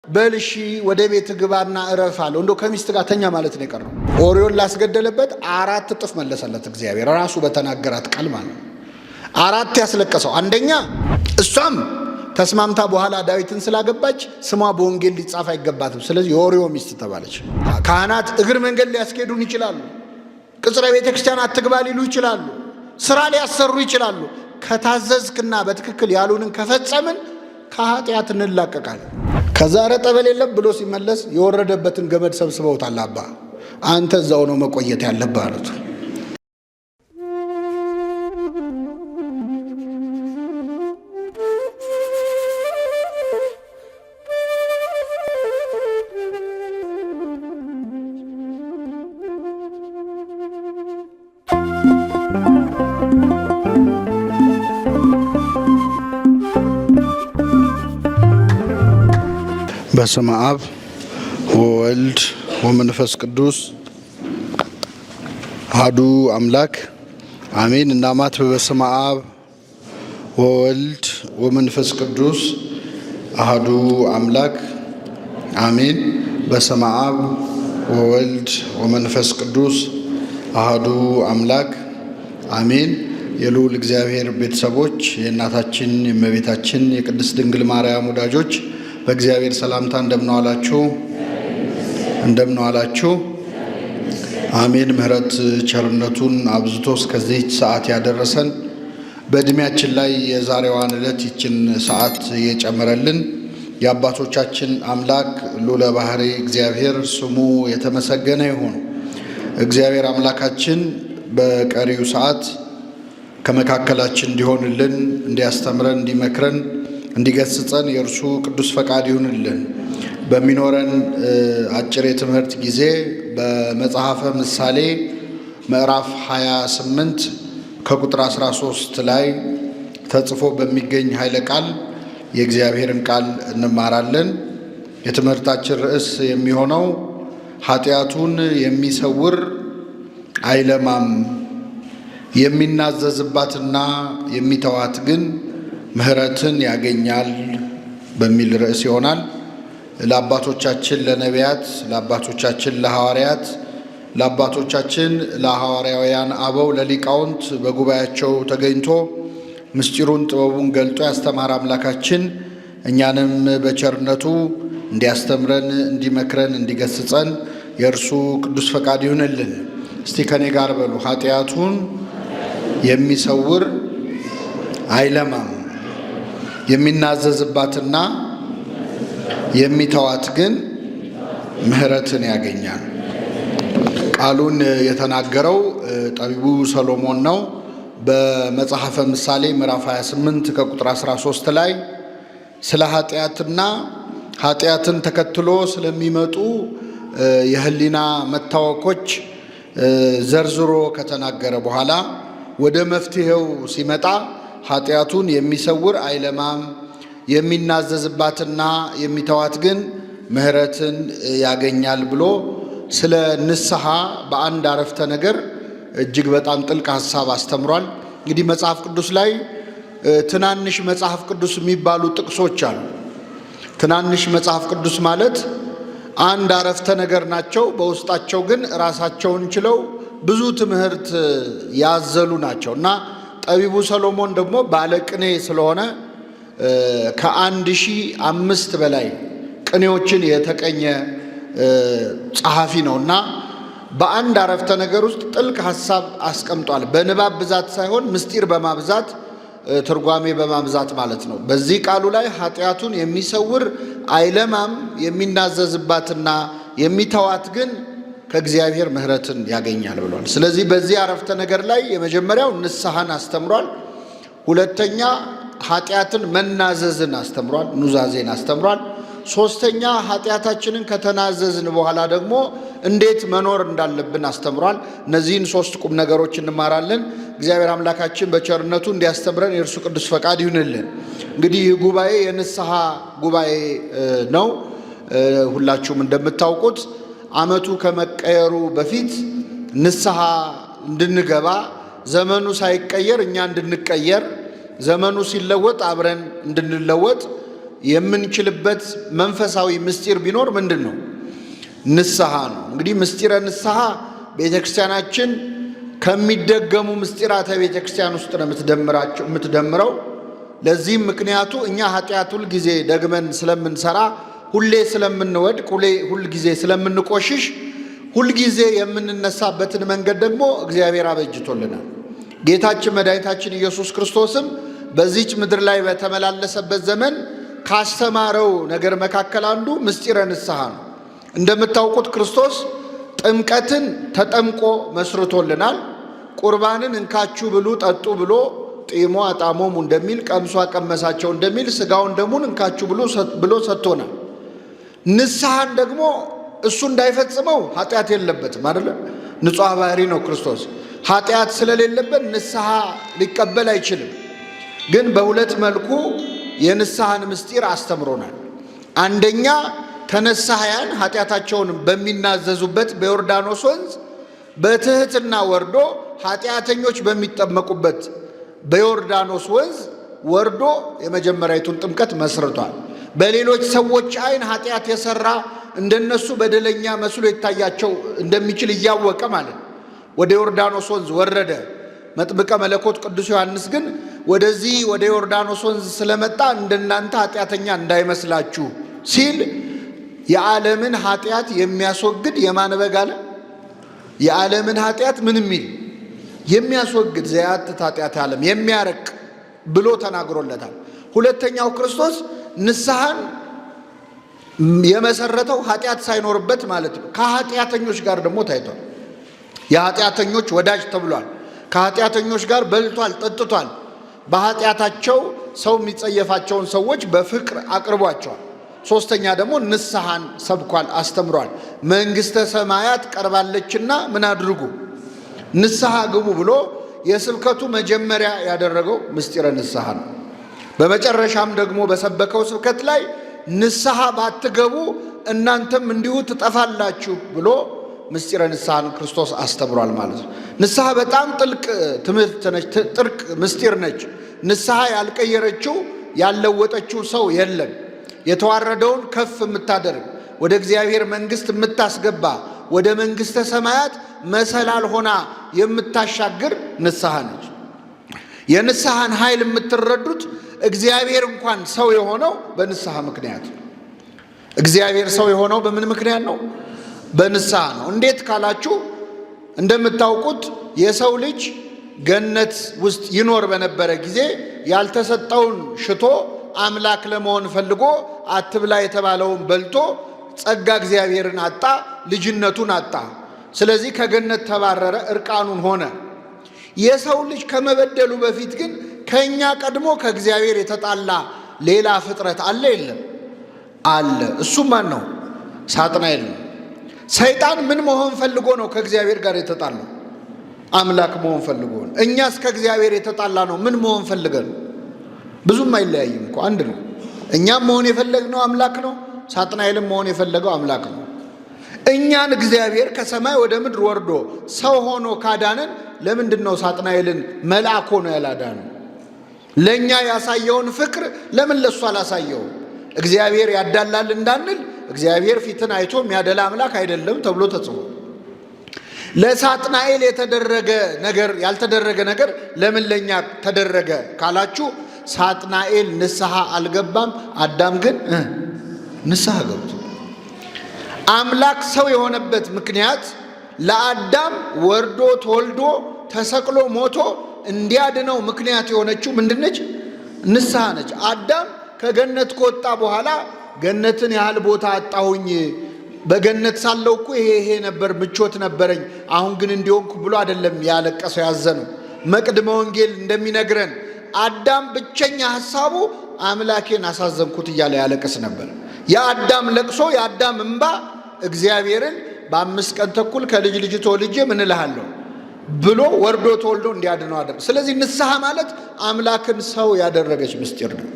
በል እሺ ወደ ቤት ግባና እረፍ አለው። እንደው ከሚስት ጋር ተኛ ማለት ነው የቀረው። ኦርዮን ላስገደለበት 4 እጥፍ መለሰለት እግዚአብሔር ራሱ በተናገራት ቃል ማለት ነው። አራት ያስለቀሰው አንደኛ እሷም ተስማምታ በኋላ ዳዊትን ስላገባች ስሟ በወንጌል ሊጻፍ አይገባትም። ስለዚህ የኦርዮ ሚስት ተባለች። ካህናት እግር መንገድ ሊያስኬዱን ይችላሉ። ቅጽረ ቤተ ክርስቲያን አትግባ ሊሉ ይችላሉ። ስራ ሊያሰሩ ይችላሉ። ከታዘዝክና በትክክል ያሉንን ከፈጸምን ከኃጢአት እንላቀቃለን። ከዛ ኧረ ጠበል የለም ብሎ ሲመለስ የወረደበትን ገመድ ሰብስበውታል። አባ አንተ እዛው ነው መቆየት ያለብህ አሉት። በስመ አብ ወወልድ ወመንፈስ ቅዱስ አሐዱ አምላክ አሜን። እናማት በስመ አብ ወወልድ ወመንፈስ ቅዱስ አሐዱ አምላክ አሜን። በስመ አብ ወወልድ ወመንፈስ ቅዱስ አሐዱ አምላክ አሜን። የልዑል እግዚአብሔር ቤተሰቦች፣ የእናታችን የእመቤታችን የቅድስት ድንግል ማርያም ወዳጆች በእግዚአብሔር ሰላምታ እንደምን ዋላችሁ? እንደምን ዋላችሁ? አሜን። ምሕረት ቸርነቱን አብዝቶ እስከዚህች ሰዓት ያደረሰን በእድሜያችን ላይ የዛሬዋን ዕለት ይችን ሰዓት የጨመረልን የአባቶቻችን አምላክ ልዑለ ባሕርይ እግዚአብሔር ስሙ የተመሰገነ ይሁን። እግዚአብሔር አምላካችን በቀሪው ሰዓት ከመካከላችን እንዲሆንልን፣ እንዲያስተምረን፣ እንዲመክረን፣ እንዲገስጸን የእርሱ ቅዱስ ፈቃድ ይሁንልን። በሚኖረን አጭር የትምህርት ጊዜ በመጽሐፈ ምሳሌ ምዕራፍ 28 ከቁጥር 13 ላይ ተጽፎ በሚገኝ ኃይለ ቃል የእግዚአብሔርን ቃል እንማራለን። የትምህርታችን ርዕስ የሚሆነው ኃጢአቱን የሚሰውር አይለማም፣ የሚናዘዝባትና የሚተዋት ግን ምሕረትን ያገኛል በሚል ርዕስ ይሆናል። ለአባቶቻችን ለነቢያት፣ ለአባቶቻችን ለሐዋርያት፣ ለአባቶቻችን ለሐዋርያውያን አበው ለሊቃውንት በጉባኤያቸው ተገኝቶ ምስጢሩን ጥበቡን ገልጦ ያስተማረ አምላካችን እኛንም በቸርነቱ እንዲያስተምረን፣ እንዲመክረን፣ እንዲገስጸን የእርሱ ቅዱስ ፈቃድ ይሁንልን። እስቲ ከኔ ጋር በሉ። ኃጢአቱን የሚሰውር አይለማም፣ የሚናዘዝባትና የሚተዋት ግን ምሕረትን ያገኛል። ቃሉን የተናገረው ጠቢቡ ሰሎሞን ነው። በመጽሐፈ ምሳሌ ምዕራፍ 28 ከቁጥር 13 ላይ ስለ ኃጢአትና ኃጢአትን ተከትሎ ስለሚመጡ የሕሊና መታወኮች ዘርዝሮ ከተናገረ በኋላ ወደ መፍትሄው ሲመጣ ኃጢአቱን የሚሰውር አይለማም፣ የሚናዘዝባትና የሚተዋት ግን ምሕረትን ያገኛል ብሎ ስለ ንስሐ በአንድ አረፍተ ነገር እጅግ በጣም ጥልቅ ሀሳብ አስተምሯል። እንግዲህ መጽሐፍ ቅዱስ ላይ ትናንሽ መጽሐፍ ቅዱስ የሚባሉ ጥቅሶች አሉ። ትናንሽ መጽሐፍ ቅዱስ ማለት አንድ አረፍተ ነገር ናቸው። በውስጣቸው ግን ራሳቸውን ችለው ብዙ ትምህርት ያዘሉ ናቸው እና ጠቢቡ ሰሎሞን ደግሞ ባለቅኔ ስለሆነ ከ1005 በላይ ቅኔዎችን የተቀኘ ጸሐፊ ነው እና በአንድ አረፍተ ነገር ውስጥ ጥልቅ ሀሳብ አስቀምጧል። በንባብ ብዛት ሳይሆን ምስጢር በማብዛት ትርጓሜ በማብዛት ማለት ነው። በዚህ ቃሉ ላይ ኃጢአቱን የሚሰውር አይለማም፣ የሚናዘዝባትና የሚተዋት ግን ከእግዚአብሔር ምሕረትን ያገኛል ብሏል። ስለዚህ በዚህ አረፍተ ነገር ላይ የመጀመሪያው ንስሐን አስተምሯል። ሁለተኛ ኃጢአትን መናዘዝን አስተምሯል፣ ኑዛዜን አስተምሯል። ሶስተኛ ኃጢአታችንን ከተናዘዝን በኋላ ደግሞ እንዴት መኖር እንዳለብን አስተምሯል። እነዚህን ሶስት ቁም ነገሮች እንማራለን። እግዚአብሔር አምላካችን በቸርነቱ እንዲያስተምረን የእርሱ ቅዱስ ፈቃድ ይሁንልን። እንግዲህ ይህ ጉባኤ የንስሐ ጉባኤ ነው። ሁላችሁም እንደምታውቁት ዓመቱ ከመቀየሩ በፊት ንስሐ እንድንገባ ዘመኑ ሳይቀየር እኛ እንድንቀየር ዘመኑ ሲለወጥ አብረን እንድንለወጥ የምንችልበት መንፈሳዊ ምስጢር ቢኖር ምንድን ነው? ንስሐ ነው። እንግዲህ ምስጢረ ንስሐ ቤተ ክርስቲያናችን ከሚደገሙ ምስጢራተ ቤተ ክርስቲያን ውስጥ ነው የምትደምረው። ለዚህም ምክንያቱ እኛ ኃጢአት ሁል ጊዜ ደግመን ስለምንሰራ፣ ሁሌ ስለምንወድቅ፣ ሁል ጊዜ ስለምንቆሽሽ፣ ሁልጊዜ የምንነሳበትን መንገድ ደግሞ እግዚአብሔር አበጅቶልናል። ጌታችን መድኃኒታችን ኢየሱስ ክርስቶስም በዚች ምድር ላይ በተመላለሰበት ዘመን ካስተማረው ነገር መካከል አንዱ ምስጢረ ንስሐ ነው። እንደምታውቁት ክርስቶስ ጥምቀትን ተጠምቆ መስርቶልናል። ቁርባንን እንካችሁ ብሉ ጠጡ ብሎ ጢሞ አጣሞሙ እንደሚል ቀምሶ አቀመሳቸው እንደሚል ስጋውን ደሙን እንካችሁ ብሎ ሰጥቶናል። ንስሐን ደግሞ እሱ እንዳይፈጽመው ኃጢአት የለበትም አይደለ? ንጹሕ ባህሪ ነው ክርስቶስ። ኃጢአት ስለሌለበት ንስሐ ሊቀበል አይችልም። ግን በሁለት መልኩ የንስሐን ምስጢር አስተምሮናል። አንደኛ ተነሳህያን ኃጢአታቸውን በሚናዘዙበት በዮርዳኖስ ወንዝ በትህትና ወርዶ ኃጢአተኞች በሚጠመቁበት በዮርዳኖስ ወንዝ ወርዶ የመጀመሪያዊቱን ጥምቀት መስርቷል። በሌሎች ሰዎች ዓይን ኃጢአት የሰራ እንደነሱ በደለኛ መስሎ ይታያቸው እንደሚችል እያወቀ ማለት ነው ወደ ዮርዳኖስ ወንዝ ወረደ። መጥምቀ መለኮት ቅዱስ ዮሐንስ ግን ወደዚህ ወደ ዮርዳኖስ ወንዝ ስለመጣ እንደናንተ ኃጢአተኛ እንዳይመስላችሁ ሲል የዓለምን ኃጢአት የሚያስወግድ የማን በግ አለ? የዓለምን ኃጢአት ምን የሚል የሚያስወግድ ዘያትት ኃጢአት ዓለም የሚያርቅ ብሎ ተናግሮለታል። ሁለተኛው ክርስቶስ ንስሐን የመሰረተው ኃጢአት ሳይኖርበት ማለት ነው። ከኃጢአተኞች ጋር ደግሞ ታይቷል። የኃጢአተኞች ወዳጅ ተብሏል። ከኃጢአተኞች ጋር በልቷል፣ ጠጥቷል። በኃጢአታቸው ሰው የሚጸየፋቸውን ሰዎች በፍቅር አቅርቧቸዋል። ሶስተኛ ደግሞ ንስሐን ሰብኳል፣ አስተምሯል። መንግሥተ ሰማያት ቀርባለችና ምን አድርጉ? ንስሐ ግቡ ብሎ የስብከቱ መጀመሪያ ያደረገው ምስጢረ ንስሐ ነው። በመጨረሻም ደግሞ በሰበከው ስብከት ላይ ንስሐ ባትገቡ እናንተም እንዲሁ ትጠፋላችሁ ብሎ ምስጢረ ንስሐን ክርስቶስ አስተምሯል ማለት ነው። ንስሐ በጣም ጥልቅ ትምህርት ነች፣ ጥልቅ ምስጢር ነች። ንስሐ ያልቀየረችው ያልለወጠችው ሰው የለም። የተዋረደውን ከፍ የምታደርግ ወደ እግዚአብሔር መንግሥት የምታስገባ ወደ መንግሥተ ሰማያት መሰላል ሆና የምታሻግር ንስሐ ነች። የንስሐን ኃይል የምትረዱት እግዚአብሔር እንኳን ሰው የሆነው በንስሐ ምክንያት ነው። እግዚአብሔር ሰው የሆነው በምን ምክንያት ነው? በንስሐ ነው። እንዴት ካላችሁ እንደምታውቁት የሰው ልጅ ገነት ውስጥ ይኖር በነበረ ጊዜ ያልተሰጠውን ሽቶ አምላክ ለመሆን ፈልጎ አትብላ የተባለውን በልቶ ጸጋ እግዚአብሔርን አጣ፣ ልጅነቱን አጣ። ስለዚህ ከገነት ተባረረ፣ እርቃኑን ሆነ። የሰው ልጅ ከመበደሉ በፊት ግን ከእኛ ቀድሞ ከእግዚአብሔር የተጣላ ሌላ ፍጥረት አለ? የለም? አለ። እሱም ማን ነው? ሳጥናኤል ነው። ሰይጣን ምን መሆን ፈልጎ ነው ከእግዚአብሔር ጋር የተጣላው? አምላክ መሆን ፈልጎ ነው። እኛስ ከእግዚአብሔር የተጣላ ነው ምን መሆን ፈልገን? ብዙም አይለያይም እኮ አንድ ነው። እኛም መሆን የፈለግነው አምላክ ነው። ሳጥናኤልም መሆን የፈለገው አምላክ ነው። እኛን እግዚአብሔር ከሰማይ ወደ ምድር ወርዶ ሰው ሆኖ ካዳነን ለምንድን ነው ሳጥናኤልን መልአክ ሆኖ ያላዳነው? ለእኛ ያሳየውን ፍቅር ለምን ለእሱ አላሳየውም? እግዚአብሔር ያዳላል እንዳንል እግዚአብሔር ፊትን አይቶ የሚያደላ አምላክ አይደለም ተብሎ ተጽፎ ለሳጥናኤል የተደረገ ነገር ያልተደረገ ነገር ለምን ለእኛ ተደረገ ካላችሁ ሳጥናኤል ንስሐ አልገባም። አዳም ግን ንስሐ ገብቶ አምላክ ሰው የሆነበት ምክንያት ለአዳም ወርዶ ተወልዶ ተሰቅሎ ሞቶ እንዲያድነው ምክንያት የሆነችው ምንድነች? ንስሐ ነች። አዳም ከገነት ከወጣ በኋላ ገነትን ያህል ቦታ አጣሁኝ፣ በገነት ሳለው እኮ ይሄ ይሄ ነበር ምቾት ነበረኝ፣ አሁን ግን እንዲሆንኩ ብሎ አይደለም ያለቀሰው ያዘነው። መቅድመ ወንጌል እንደሚነግረን አዳም ብቸኛ ሐሳቡ አምላኬን አሳዘንኩት እያለ ያለቅስ ነበር። የአዳም ለቅሶ የአዳም እንባ እግዚአብሔርን በ5 ቀን ተኩል ከልጅ ልጅ ተወልጄ ምን እልሃለሁ ብሎ ወርዶ ተወልዶ እንዲያድነው አደረገ። ስለዚህ ንስሐ ማለት አምላክን ሰው ያደረገች ምስጢር ነው።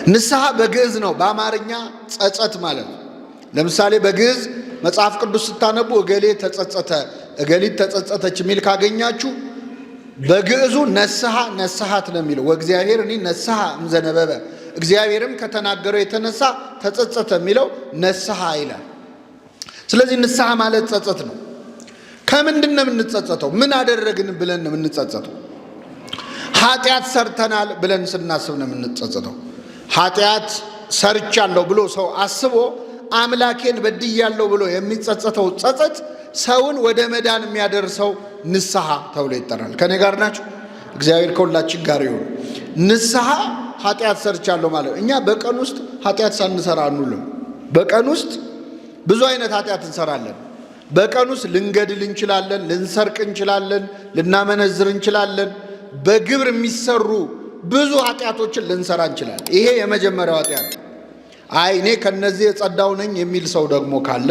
ንስሐ በግዕዝ ነው፣ በአማርኛ ጸጸት ማለት ነው። ለምሳሌ በግዕዝ መጽሐፍ ቅዱስ ስታነቡ እገሌ ተጸጸተ፣ እገሊት ተጸጸተች የሚል ካገኛችሁ በግዕዙ ነስሐ ነስሐት ነው የሚለው። ወእግዚአብሔር እኔ ነስሐ እምዘነበበ፣ እግዚአብሔርም ከተናገረው የተነሳ ተጸጸተ የሚለው ነስሐ ይላል። ስለዚህ ንስሐ ማለት ጸጸት ነው። ከምንድን ነው የምንጸጸተው? ምን አደረግን ብለን ነው የምንጸጸተው? ኃጢአት ሰርተናል ብለን ስናስብ ነው የምንጸጸተው። ኃጢአት ሰርቻለሁ ብሎ ሰው አስቦ አምላኬን በድያለሁ ብሎ የሚጸጸተው ጸጸት ሰውን ወደ መዳን የሚያደርሰው ንስሐ ተብሎ ይጠራል። ከኔ ጋር ናችሁ? እግዚአብሔር ከሁላችን ጋር ይሁን። ንስሐ ኃጢአት ሰርቻለሁ ማለት እኛ በቀን ውስጥ ኃጢአት ሳንሰራ አንውልም። በቀን ውስጥ ብዙ አይነት ኃጢአት እንሰራለን። በቀን ውስጥ ልንገድል እንችላለን፣ ልንሰርቅ እንችላለን፣ ልናመነዝር እንችላለን። በግብር የሚሰሩ ብዙ ኃጢአቶችን ልንሰራ እንችላለን። ይሄ የመጀመሪያው ኃጢአት። አይ እኔ ከነዚህ የጸዳው ነኝ የሚል ሰው ደግሞ ካለ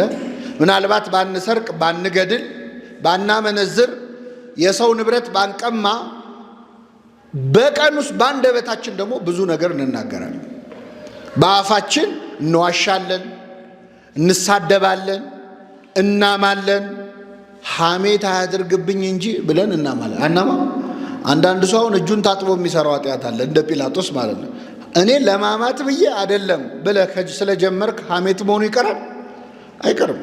ምናልባት ባንሰርቅ፣ ባንገድል፣ ባናመነዝር፣ የሰው ንብረት ባንቀማ፣ በቀን ውስጥ በአንደበታችን ደግሞ ብዙ ነገር እንናገራለን። በአፋችን እንዋሻለን፣ እንሳደባለን፣ እናማለን። ሐሜት አያድርግብኝ እንጂ ብለን እናማለን። አናማ አንዳንድ ሰው አሁን እጁን ታጥቦ የሚሰራው ኃጢአት አለ፣ እንደ ጲላጦስ ማለት ነው። እኔ ለማማት ብዬ አይደለም ብለህ ስለጀመርክ ሐሜት መሆኑ ይቀራል አይቀርም።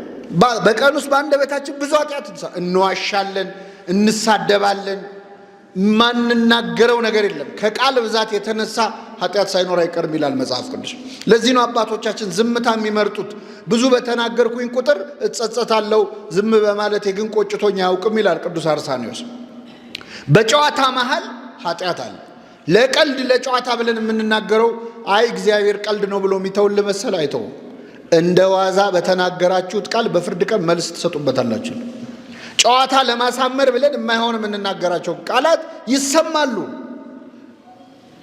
በቀን ውስጥ በአንደበታችን ብዙ ኃጢአት እንዋሻለን፣ እንሳደባለን። ማንናገረው ነገር የለም። ከቃል ብዛት የተነሳ ኃጢአት ሳይኖር አይቀርም ይላል መጽሐፍ ቅዱስ። ለዚህ ነው አባቶቻችን ዝምታ የሚመርጡት። ብዙ በተናገርኩኝ ቁጥር እጸጸታለሁ፣ ዝም በማለቴ ግን ቆጭቶኝ አያውቅም ይላል ቅዱስ አርሳኔዎስ። በጨዋታ መሃል ኃጢአት አለ። ለቀልድ ለጨዋታ ብለን የምንናገረው አይ እግዚአብሔር ቀልድ ነው ብሎ የሚተውን መሰል አይተውም። እንደ ዋዛ በተናገራችሁት ቃል በፍርድ ቀን መልስ ትሰጡበታላችሁ። ጨዋታ ለማሳመር ብለን የማይሆን የምንናገራቸው ቃላት ይሰማሉ።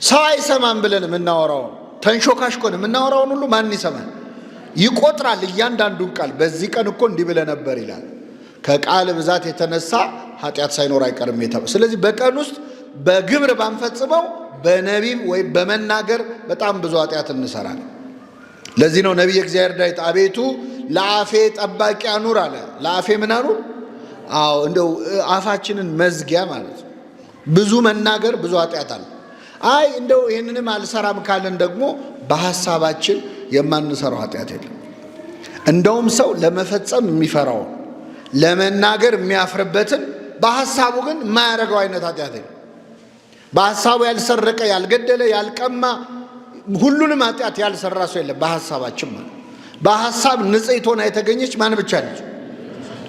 ሰው አይሰማም ብለን የምናወራውን ተንሾካሽኮን የምናወራውን ሁሉ ማን ይሰማል? ይቆጥራል እያንዳንዱን ቃል። በዚህ ቀን እኮ እንዲህ ብለህ ነበር ይላል። ከቃል ብዛት የተነሳ ኃጢአት ሳይኖር አይቀርም የተባለው። ስለዚህ በቀን ውስጥ በግብር ባንፈጽመው በነቢብ ወይም በመናገር በጣም ብዙ ኃጢአት እንሰራለን። ለዚህ ነው ነቢየ እግዚአብሔር ዳዊት አቤቱ ለአፌ ጠባቂ አኑር አለ። ለአፌ ምን አኑር? አዎ እንደው አፋችንን መዝጊያ ማለት ነው። ብዙ መናገር ብዙ ኃጢአት አለ። አይ እንደው ይህንንም አልሰራም ካለን ደግሞ በሀሳባችን የማንሰራው ኃጢአት የለም። እንደውም ሰው ለመፈጸም የሚፈራውን ለመናገር የሚያፍርበትን በሀሳቡ ግን የማያደርገው አይነት ኃጢአት የለም። በሀሳቡ ያልሰረቀ፣ ያልገደለ፣ ያልቀማ ሁሉንም ኃጢአት ያልሰራ ሰው የለም። በሀሳባችን ማለት በሀሳብ ንጽሕት ሆና የተገኘች ማን ብቻ ነች?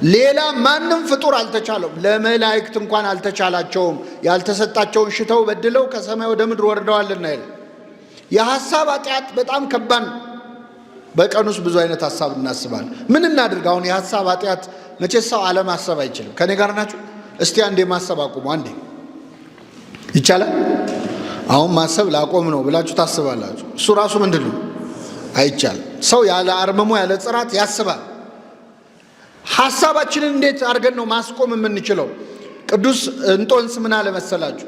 ሌላ ማንም ፍጡር አልተቻለውም። ለመላእክት እንኳን አልተቻላቸውም። ያልተሰጣቸውን ሽተው በድለው ከሰማይ ወደ ምድር ወርደዋልና ይላል። የሀሳብ ኃጢአት በጣም ከባድ ነው። በቀን ውስጥ ብዙ አይነት ሀሳብ እናስባለን። ምን እናድርግ አሁን? የሀሳብ ኃጢአት መቼ ሰው አለማሰብ አይችልም። ከኔ ጋር ናችሁ? እስቲ አንዴ ማሰብ አቁሙ። አንዴ ይቻላል። አሁን ማሰብ ላቆም ነው ብላችሁ ታስባላችሁ። እሱ ራሱ ምንድን ነው? አይቻልም። ሰው ያለ አርምሞ ያለ ጽራት ያስባል። ሀሳባችንን እንዴት አድርገን ነው ማስቆም የምንችለው? ቅዱስ እንጦንስ ምን አለ መሰላችሁ?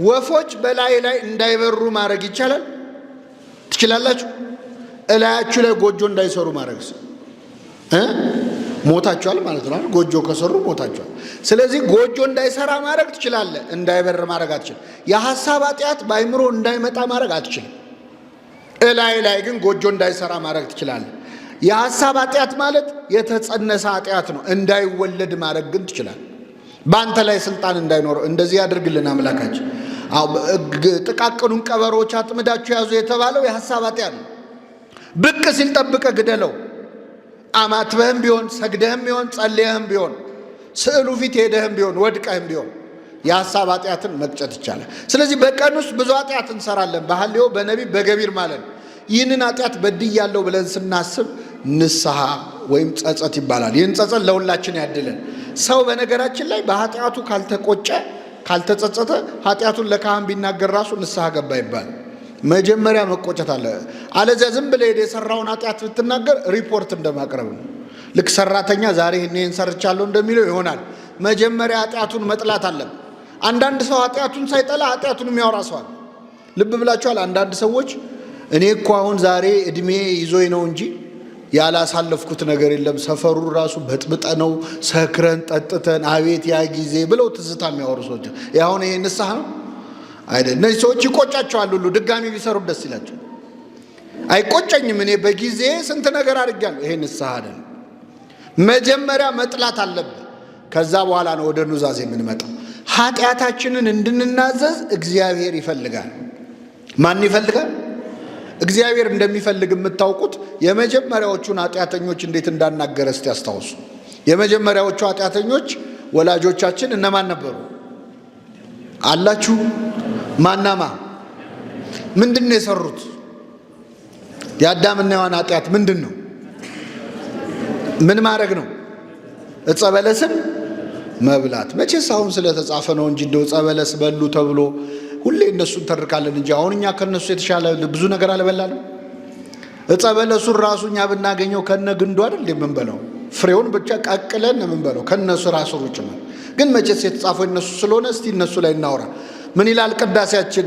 ወፎች በላይ ላይ እንዳይበሩ ማድረግ ይቻላል? ትችላላችሁ? እላያችሁ ላይ ጎጆ እንዳይሰሩ ማድረግ ሞታችኋል ማለት ነው። ጎጆ ከሰሩ ሞታችኋል። ስለዚህ ጎጆ እንዳይሰራ ማድረግ ትችላለህ፣ እንዳይበር ማድረግ አትችልም። የሀሳብ ኃጢአት በአይምሮ እንዳይመጣ ማድረግ አትችልም። እላይ ላይ ግን ጎጆ እንዳይሰራ ማድረግ ትችላለህ። የሀሳብ ኃጢአት ማለት የተጸነሰ ኃጢአት ነው። እንዳይወለድ ማድረግ ግን ትችላለህ። በአንተ ላይ ስልጣን እንዳይኖረው እንደዚህ ያድርግልን አምላካችን። ጥቃቅኑን ቀበሮች አጥምዳችሁ ያዙ የተባለው የሀሳብ ኃጢአት ነው። ብቅ ሲል ጠብቀ ግደለው። አማትበህም ቢሆን ሰግደህም ቢሆን ጸልየህም ቢሆን ስዕሉ ፊት ሄደህም ቢሆን ወድቀህም ቢሆን የሀሳብ ኃጢአትን መቅጨት ይቻላል። ስለዚህ በቀን ውስጥ ብዙ ኃጢአት እንሰራለን፣ በሐልዮ በነቢብ በገቢር ማለት ነው። ይህንን ኃጢአት በድያለሁ ብለን ስናስብ ንስሐ ወይም ጸጸት ይባላል። ይህን ጸጸት ለሁላችን ያድለን። ሰው በነገራችን ላይ በኃጢአቱ ካልተቆጨ ካልተጸጸተ ኃጢአቱን ለካህን ቢናገር ራሱ ንስሐ ገባ ይባላል። መጀመሪያ መቆጨት አለ። አለዚያ ዝም ብለህ ሄደህ የሰራውን ኃጢአት ብትናገር ሪፖርት እንደማቅረብ ነው። ልክ ሰራተኛ ዛሬ ይህን ሰርቻለሁ እንደሚለው ይሆናል። መጀመሪያ ኃጢአቱን መጥላት አለብን። አንዳንድ ሰው ኃጢአቱን ሳይጠላ ኃጢአቱን የሚያወራ ሰው አለ። ልብ ብላችኋል። አንዳንድ ሰዎች እኔ እኮ አሁን ዛሬ እድሜ ይዞኝ ነው እንጂ ያላሳለፍኩት ነገር የለም፣ ሰፈሩ ራሱ በጥብጠ ነው፣ ሰክረን ጠጥተን አቤት ያ ጊዜ ብለው ትዝታ የሚያወሩ ሰዎች አሁን ይሄ ንስሐ ነው አይደል? እነዚህ ሰዎች ይቆጫቸዋል ሁሉ ድጋሚ ቢሰሩ ደስ ይላቸው። አይቆጨኝም። እኔ በጊዜ ስንት ነገር አድርጌያለሁ። ይሄ ንስሐ አይደለም። መጀመሪያ መጥላት አለብን። ከዛ በኋላ ነው ወደ ኑዛዜ የምንመጣው። ኃጢአታችንን እንድንናዘዝ እግዚአብሔር ይፈልጋል። ማን ይፈልጋል? እግዚአብሔር እንደሚፈልግ የምታውቁት የመጀመሪያዎቹን ኃጢአተኞች እንዴት እንዳናገረ እስቲ ያስታውሱ። የመጀመሪያዎቹ ኃጢአተኞች ወላጆቻችን እነማን ነበሩ? አላችሁ? ማናማ ምንድን ነው የሰሩት? የአዳምና ሔዋን ኃጢአት ምንድን ነው? ምን ማድረግ ነው? ዕፀ በለስን መብላት። መቼስ አሁን ስለተጻፈ ነው እንጂ እንደው ዕፀ በለስ በሉ ተብሎ ሁሌ እነሱን ተርካለን እንጂ አሁን እኛ ከነሱ የተሻለ ብዙ ነገር አልበላንም። ዕፀ በለሱን ራሱ እኛ ብናገኘው ከነ ግንዱ አይደል የምንበላው፣ ፍሬውን ብቻ ቀቅለን የምንበላው ከነሱ ራሱ ጭምር። ግን መቼስ የተጻፈው እነሱ ስለሆነ እስቲ እነሱ ላይ እናውራ። ምን ይላል ቅዳሴያችን?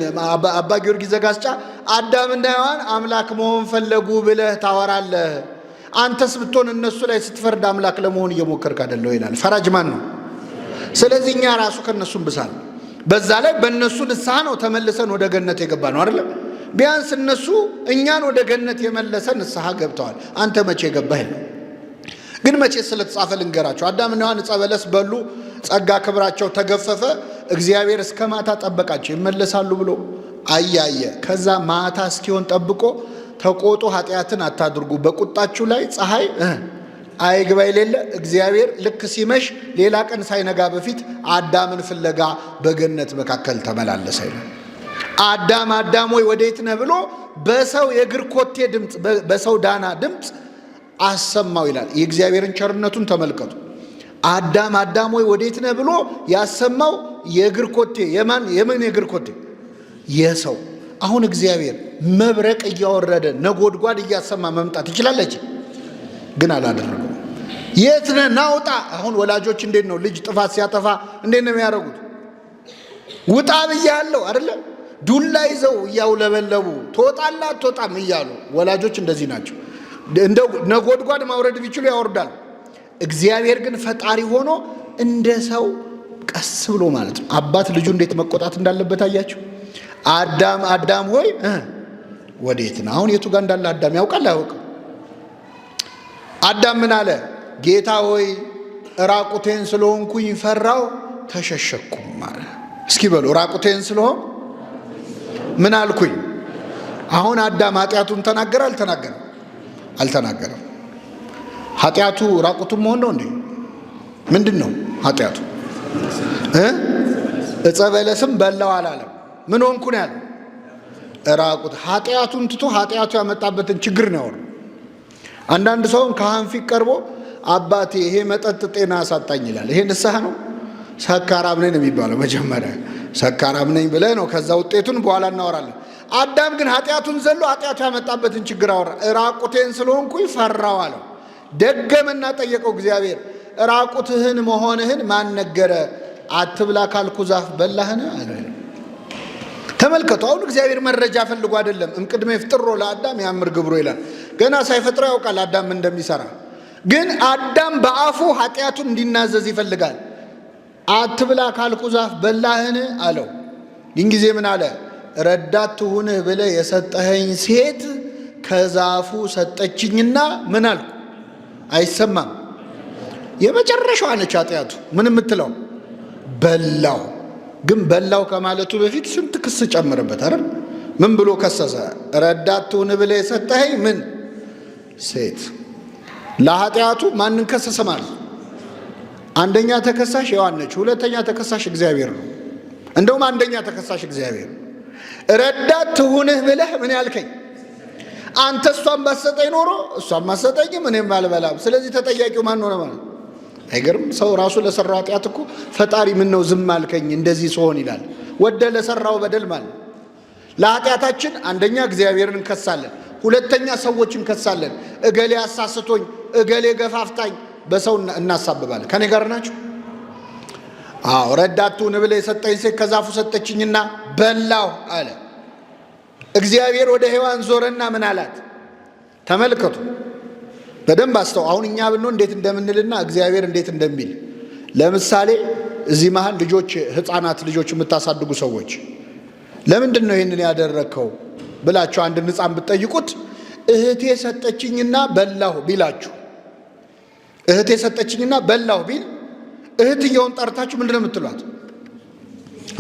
አባ ጊዮርጊስ ዘጋስጫ አዳምና ሔዋን አምላክ መሆን ፈለጉ ብለህ ታወራለህ። አንተስ ብትሆን እነሱ ላይ ስትፈርድ አምላክ ለመሆን እየሞከርክ አይደለው ይላል። ፈራጅ ማን ነው? ስለዚህ እኛ ራሱ ከነሱ እንብሳለን። በዛ ላይ በእነሱ ንስሐ ነው ተመልሰን ወደ ገነት የገባ ነው አይደለም። ቢያንስ እነሱ እኛን ወደ ገነት የመለሰ ንስሐ ገብተዋል። አንተ መቼ ገባህ? ግን መቼ ስለተጻፈ ልንገራቸው። አዳምና ሔዋን ዕፀ በለስ በሉ፣ ጸጋ ክብራቸው ተገፈፈ። እግዚአብሔር እስከ ማታ ጠበቃቸው፣ ይመለሳሉ ብሎ አያየ። ከዛ ማታ እስኪሆን ጠብቆ ተቆጡ፣ ኃጢአትን አታድርጉ፣ በቁጣችሁ ላይ ፀሐይ አይግባ የሌለ እግዚአብሔር ልክ ሲመሽ ሌላ ቀን ሳይነጋ በፊት አዳምን ፍለጋ በገነት መካከል ተመላለሰ ይላል። አዳም አዳም ወይ ወዴት ነህ ብሎ በሰው የእግር ኮቴ ድምፅ፣ በሰው ዳና ድምፅ አሰማው ይላል። የእግዚአብሔርን ቸርነቱን ተመልከቱ። አዳም አዳም ወይ ወዴት ነህ ብሎ ያሰማው የእግር ኮቴ የማን የምን የእግር ኮቴ? የሰው። አሁን እግዚአብሔር መብረቅ እያወረደ ነጎድጓድ እያሰማ መምጣት ይችላለች፣ ግን አላደረገው። የት ነህ ናውጣ። አሁን ወላጆች እንዴት ነው ልጅ ጥፋት ሲያጠፋ እንዴት ነው የሚያደርጉት? ውጣ ብያለሁ አይደለም? ዱላ ይዘው እያውለበለቡ ትወጣለህ አትወጣም እያሉ ወላጆች እንደዚህ ናቸው። እንደው ነጎድጓድ ማውረድ ቢችሉ ያወርዳል። እግዚአብሔር ግን ፈጣሪ ሆኖ እንደ ሰው ቀስ ብሎ ማለት ነው። አባት ልጁ እንዴት መቆጣት እንዳለበት አያችሁ። አዳም አዳም ሆይ ወዴት ነህ? አሁን የቱ ጋር እንዳለ አዳም ያውቃል አያውቅም? አዳም ምን አለ? ጌታ ሆይ ራቁቴን ስለሆንኩኝ ፈራው ተሸሸኩም አለ። እስኪ በሉ ራቁቴን ስለሆን ምን አልኩኝ? አሁን አዳም ኃጢአቱን ተናገረ አልተናገረም? አልተናገረም። ኃጢአቱ ራቁቱን መሆን ነው እንዴ? ምንድን ነው ኃጢአቱ? ዕፀ በለስም በላው አላለም። ምን ሆንኩ ነው ያለው? ራቁት። ኃጢአቱን ትቶ ኃጢአቱ ያመጣበትን ችግር ነው ያወራው። አንዳንድ ሰውም ካህን ፊት ቀርቦ አባቴ ይሄ መጠጥ ጤና አሳጣኝ ይላል። ይሄ ንስሐ ነው? ሰካራም ነኝ ነው የሚባለው። መጀመሪያ ሰካራም ነኝ ብለህ ነው፣ ከዛ ውጤቱን በኋላ እናወራለን። አዳም ግን ኃጢአቱን ዘሎ ኃጢአቱ ያመጣበትን ችግር አወራ። ራቁቴን ስለሆንኩኝ ፈራው አለው። ደገመና ጠየቀው እግዚአብሔር፣ ራቁትህን መሆንህን ማን ነገረ? አትብላ ካልኩ ዛፍ በላህን አለ። ተመልከቱ፣ አሁን እግዚአብሔር መረጃ ፈልጎ አይደለም። እምቅድመ ይፍጥሮ ለአዳም ያምር ግብሮ ይላል። ገና ሳይፈጥረው ያውቃል አዳም እንደሚሰራ። ግን አዳም በአፉ ኃጢአቱን እንዲናዘዝ ይፈልጋል። አትብላ ካልኩ ዛፍ በላህን አለው። ይህን ጊዜ ምን አለ? ረዳት ትሁንህ ብለህ የሰጠኸኝ ሴት ከዛፉ ሰጠችኝና ምን አልኩ? አይሰማም። የመጨረሻዋ ነች ኃጢአቱ። ምን የምትለው በላው። ግን በላው ከማለቱ በፊት ስንት ክስ ጨምርበት አይደል? ምን ብሎ ከሰሰ? ረዳት ትሁንህ ብለህ የሰጠኸኝ ምን ሴት። ለኃጢአቱ ማንን ከሰሰ ማለት? አንደኛ ተከሳሽ ሔዋን ነች። ሁለተኛ ተከሳሽ እግዚአብሔር ነው። እንደውም አንደኛ ተከሳሽ እግዚአብሔር ረዳት ትሁንህ ብለህ ምን ያልከኝ አንተ እሷን ባሰጠኝ ኖሮ እሷን ባሰጠኝም እኔም አልበላም። ስለዚህ ተጠያቂው ማን ሆነ ማለት? አይገርም? ሰው ራሱ ለሰራው ኃጢአት እኮ ፈጣሪ ምን ነው ዝም አልከኝ እንደዚህ ስሆን ይላል። ወደ ለሰራው በደል ማለት ለኃጢአታችን አንደኛ እግዚአብሔርን እንከሳለን፣ ሁለተኛ ሰዎች እንከሳለን። እገሌ አሳስቶኝ፣ እገሌ ገፋፍታኝ በሰው እናሳብባለን። ከኔ ጋር ናቸው? አዎ። ረዳት ትሁን ብለህ የሰጠኝ ሴት ከዛፉ ሰጠችኝና በላሁ አለ። እግዚአብሔር ወደ ሔዋን ዞረና ምን አላት? ተመልከቱ በደንብ አስተው። አሁን እኛ ብንሆን እንዴት እንደምንልና እግዚአብሔር እንዴት እንደሚል። ለምሳሌ እዚህ መሀል ልጆች፣ ህፃናት ልጆች የምታሳድጉ ሰዎች ለምንድን ነው ይህንን ያደረግከው ብላችሁ አንድን ሕፃን ብትጠይቁት እህቴ ሰጠችኝና በላሁ ቢላችሁ፣ እህቴ ሰጠችኝና በላሁ ቢል እህትየውን ጠርታችሁ ምንድን ነው የምትሏት?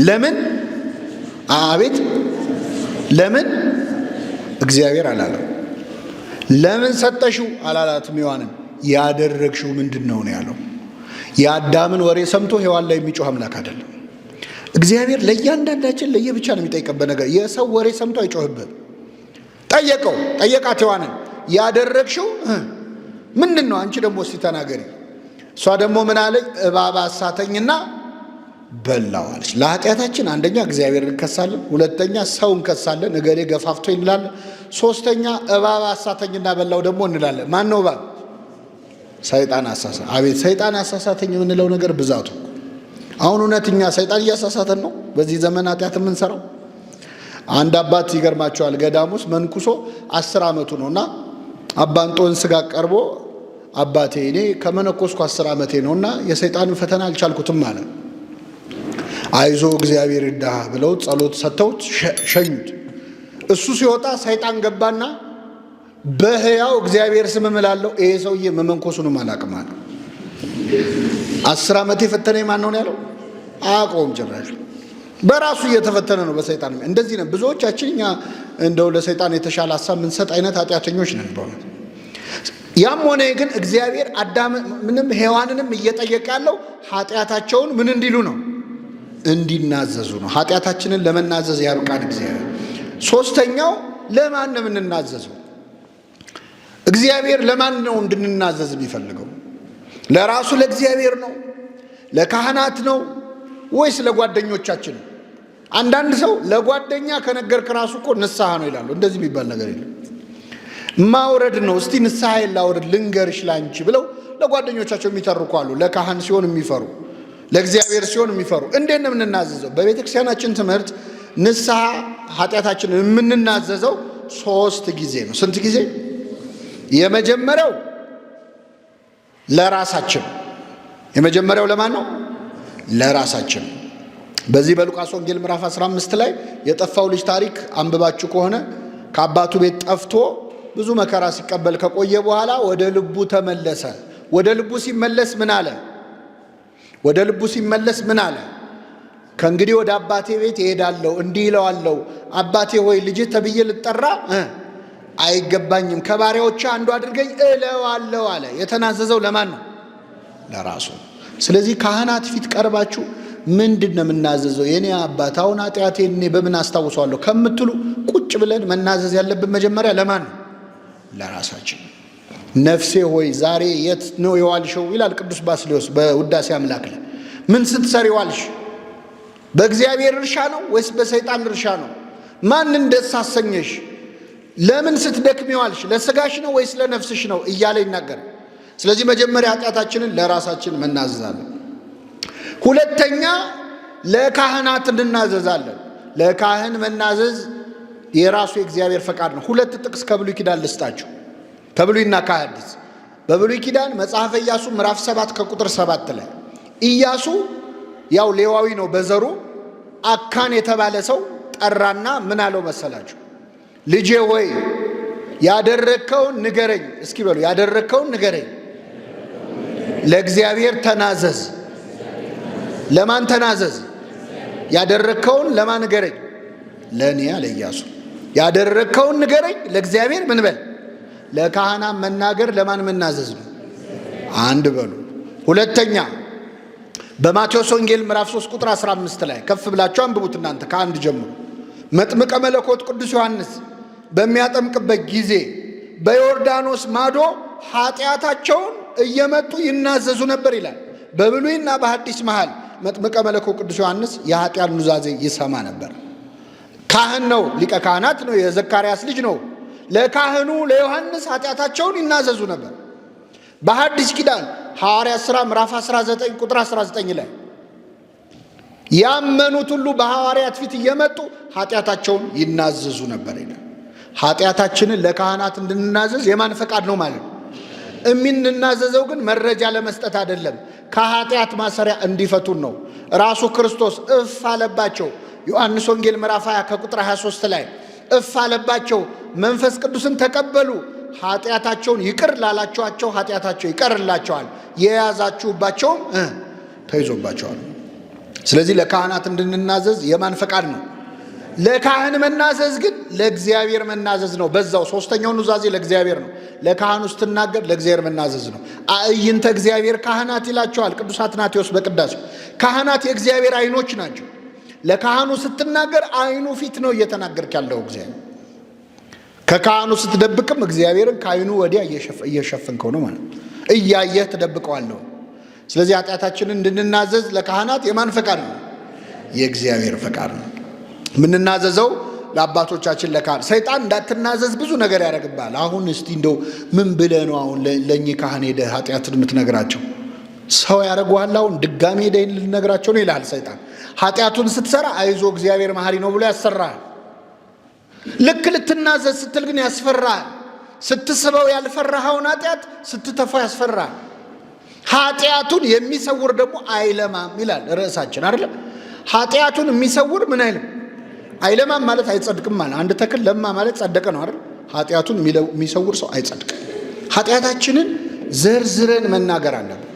ለምን? አቤት ለምን? እግዚአብሔር አላለም። ለምን ሰጠሽው አላላትም ሔዋንን። ያደረግሽው ምንድን ነው ነው ያለው። የአዳምን ወሬ ሰምቶ ሔዋን ላይ የሚጮህ አምላክ አይደለም። እግዚአብሔር ለእያንዳንዳችን ለየብቻ ነው የሚጠይቅበት ነገር። የሰው ወሬ ሰምቶ አይጮህብህ። ጠየቀው፣ ጠየቃት ሔዋንን ያደረግሽው ምንድን ነው? አንቺ ደግሞ እስቲ ተናገሪ። እሷ ደግሞ ምን አለች? እባብ አሳተኝና በላው አለች። ለኃጢአታችን አንደኛ እግዚአብሔር እንከሳለን፣ ሁለተኛ ሰው እንከሳለን፣ እገሌ ገፋፍቶ እንላለን፣ ሶስተኛ እባብ አሳተኝና በላው ደግሞ እንላለን። ማን ነው እባብ? ሰይጣን አሳሳ። አቤት ሰይጣን አሳሳተኝ የምንለው ነገር ብዛቱ። አሁን እውነትኛ ሰይጣን እያሳሳተን ነው በዚህ ዘመን ኃጢአት የምንሰራው። አንድ አባት ይገርማቸዋል። ገዳም ውስጥ መንኩሶ 10 ዓመቱ ነው እና አባ እንጦንስ ጋር ቀርቦ አባቴ እኔ ከመነኮስኩ 10 ዓመቴ ነውና የሰይጣንን ፈተና አልቻልኩትም አለ። አይዞ እግዚአብሔር ይርዳህ ብለው ጸሎት ሰጥተውት ሸኙት። እሱ ሲወጣ ሰይጣን ገባና በሕያው እግዚአብሔር ስም እምላለሁ ይሄ ሰውዬ መመንኮሱንም አላቅም አለ። 10 ዓመት የፈተነኝ ማን ነው ያለው? አያውቀውም ጭራሽ በራሱ እየተፈተነ ነው በሰይጣን። እንደዚህ ነው ብዙዎቻችን እኛ እንደው ለሰይጣን የተሻለ ሀሳብ የምንሰጥ አይነት ኃጢአተኞች ነን በእውነት። ያም ሆነ ግን እግዚአብሔር አዳምንም ሔዋንንም እየጠየቀ ያለው ኃጢአታቸውን ምን እንዲሉ ነው? እንዲናዘዙ ነው። ኃጢአታችንን ለመናዘዝ ያብቃን እግዚአብሔር። ሶስተኛው ለማን ነው የምንናዘዘው? እግዚአብሔር ለማን ነው እንድንናዘዝ የሚፈልገው? ለራሱ ለእግዚአብሔር ነው? ለካህናት ነው? ወይስ ለጓደኞቻችን ነው? አንዳንድ ሰው ለጓደኛ ከነገርክ ራሱ እኮ ንስሐ ነው ይላሉ። እንደዚህ የሚባል ነገር የለም። ማውረድ ነው። እስቲ ንስሐ ላውረድ ልንገርሽ ላንቺ ብለው ለጓደኞቻቸው የሚተርኩ አሉ። ለካህን ሲሆን የሚፈሩ፣ ለእግዚአብሔር ሲሆን የሚፈሩ። እንዴት ነው የምንናዘዘው? በቤተ ክርስቲያናችን ትምህርት ንስሐ ኃጢአታችንን የምንናዘዘው 3 ጊዜ ነው። ስንት ጊዜ? የመጀመሪያው ለራሳችን። የመጀመሪያው ለማን ነው? ለራሳችን። በዚህ በሉቃስ ወንጌል ምዕራፍ 15 ላይ የጠፋው ልጅ ታሪክ አንብባችሁ ከሆነ ከአባቱ ቤት ጠፍቶ ብዙ መከራ ሲቀበል ከቆየ በኋላ ወደ ልቡ ተመለሰ። ወደ ልቡ ሲመለስ ምን አለ? ወደ ልቡ ሲመለስ ምን አለ? ከእንግዲህ ወደ አባቴ ቤት እሄዳለሁ፣ እንዲህ እለዋለሁ፣ አባቴ ሆይ ልጅህ ተብዬ ልጠራ አይገባኝም፣ ከባሪያዎችህ አንዱ አድርገኝ እለዋለሁ አለ። የተናዘዘው ለማን ነው? ለራሱ። ስለዚህ ካህናት ፊት ቀርባችሁ ምንድን ነው የምናዘዘው? የኔ አባት አሁን ኃጢአቴን እኔ በምን አስታውሰዋለሁ ከምትሉ ቁጭ ብለን መናዘዝ ያለብን መጀመሪያ ለማን ነው? ለራሳችን። ነፍሴ ሆይ ዛሬ የት ነው የዋልሽው? ይላል ቅዱስ ባስልዮስ በውዳሴ አምላክ ላይ። ምን ስትሰሪ ዋልሽ? በእግዚአብሔር እርሻ ነው ወይስ በሰይጣን እርሻ ነው? ማንን ደስ አሰኘሽ? ለምን ስትደክሚ ዋልሽ? ለስጋሽ ነው ወይስ ለነፍስሽ ነው እያለ ይናገራል። ስለዚህ መጀመሪያ ኃጢአታችንን ለራሳችን መናዘዛለን። ሁለተኛ ለካህናት እንናዘዛለን። ለካህን መናዘዝ የራሱ የእግዚአብሔር ፈቃድ ነው። 2 ጥቅስ ከብሉይ ኪዳን ልስጣችሁ፣ ከብሉይና ከሐዲስ። በብሉይ ኪዳን መጽሐፈ ኢያሱ ምዕራፍ 7 ከቁጥር 7 ላይ ኢያሱ ያው ሌዋዊ ነው በዘሩ፣ አካን የተባለ ሰው ጠራና ምን አለው መሰላችሁ? ልጄ ሆይ ያደረግከውን ንገረኝ። እስኪ በሉ ያደረግከውን ንገረኝ። ለእግዚአብሔር ተናዘዝ። ለማን ተናዘዝ? ያደረግከውን ለማን ንገረኝ? ለእኔ አለ ኢያሱ። ያደረግከውን ንገረኝ፣ ለእግዚአብሔር ምን በል? ለካህናት መናገር ለማን መናዘዝ ነው? አንድ በሉ። ሁለተኛ በማቴዎስ ወንጌል ምዕራፍ 3 ቁጥር 15 ላይ ከፍ ብላችሁ አንብቡት እናንተ ከአንድ ጀምሮ። መጥምቀ መለኮት ቅዱስ ዮሐንስ በሚያጠምቅበት ጊዜ በዮርዳኖስ ማዶ ኃጢአታቸውን እየመጡ ይናዘዙ ነበር ይላል። በብሉይና በሐዲስ መሃል መጥምቀ መለኮት ቅዱስ ዮሐንስ የኃጢአት ኑዛዜ ይሰማ ነበር። ካህን ነው፣ ሊቀ ካህናት ነው፣ የዘካርያስ ልጅ ነው። ለካህኑ ለዮሐንስ ኃጢአታቸውን ይናዘዙ ነበር። በሐዲስ ኪዳን ሐዋርያት ሥራ ምዕራፍ 19 ቁጥር 19 ላይ ያመኑት ሁሉ በሐዋርያት ፊት እየመጡ ኃጢአታቸውን ይናዘዙ ነበር ይላል። ኃጢአታችንን ለካህናት እንድንናዘዝ የማን ፈቃድ ነው ማለት ነው? እምንናዘዘው ግን መረጃ ለመስጠት አይደለም፣ ከኃጢአት ማሰሪያ እንዲፈቱን ነው። ራሱ ክርስቶስ እፍ አለባቸው። ዮሐንስ ወንጌል ምዕራፍ 20 ከቁጥር 23 ላይ እፍ አለባቸው፣ መንፈስ ቅዱስን ተቀበሉ። ኃጢአታቸውን ይቅር ላላችኋቸው ኃጢአታቸው ይቀርላቸዋል፣ የያዛችሁባቸውም ተይዞባቸዋል። ስለዚህ ለካህናት እንድንናዘዝ የማን ፈቃድ ነው? ለካህን መናዘዝ ግን ለእግዚአብሔር መናዘዝ ነው። በዛው ሶስተኛው ኑዛዜ ለእግዚአብሔር ነው። ለካህኑ ስትናገር ለእግዚአብሔር መናዘዝ ነው። አእይንተ እግዚአብሔር ካህናት ይላቸዋል ቅዱስ አትናቴዎስ በቅዳሴው። ካህናት የእግዚአብሔር ዓይኖች ናቸው። ለካህኑ ስትናገር ዓይኑ ፊት ነው እየተናገርክ ያለው እግዚአብሔር። ከካህኑ ስትደብቅም እግዚአብሔርን ከዓይኑ ወዲያ እየሸፈንከው ነው ማለት እያየህ ትደብቀዋለሁ። ስለዚህ ኃጢአታችንን እንድንናዘዝ ለካህናት የማን ፈቃድ ነው? የእግዚአብሔር ፈቃድ ነው። የምንናዘዘው ለአባቶቻችን ለካህን። ሰይጣን እንዳትናዘዝ ብዙ ነገር ያደርግብሃል። አሁን እስቲ እንደው ምን ብለህ ነው አሁን ለእኚህ ካህን ሄደህ ኃጢአትን የምትነግራቸው? ሰው ያደርገዋል። አሁን ድጋሜ ሄደህ ልነግራቸው ነው ይልሃል ሰይጣን። ኃጢአቱን ስትሰራ አይዞ እግዚአብሔር መሐሪ ነው ብሎ ያሰራሃል። ልክ ልትናዘዝ ስትል ግን ያስፈራሃል። ስትስበው ያልፈራኸውን ኃጢአት ስትተፋው ያስፈራሃል። ኃጢአቱን የሚሰውር ደግሞ አይለማም ይላል ርዕሳችን አይደለም። ኃጢአቱን የሚሰውር ምን አይልም? አይለማም ማለት አይጸድቅም ማለት። አንድ ተክል ለማ ማለት ጸደቀ ነው አይደል? ኃጢአቱን የሚሰውር ሰው አይጸድቅም። ኃጢአታችንን ዘርዝረን መናገር አለብን።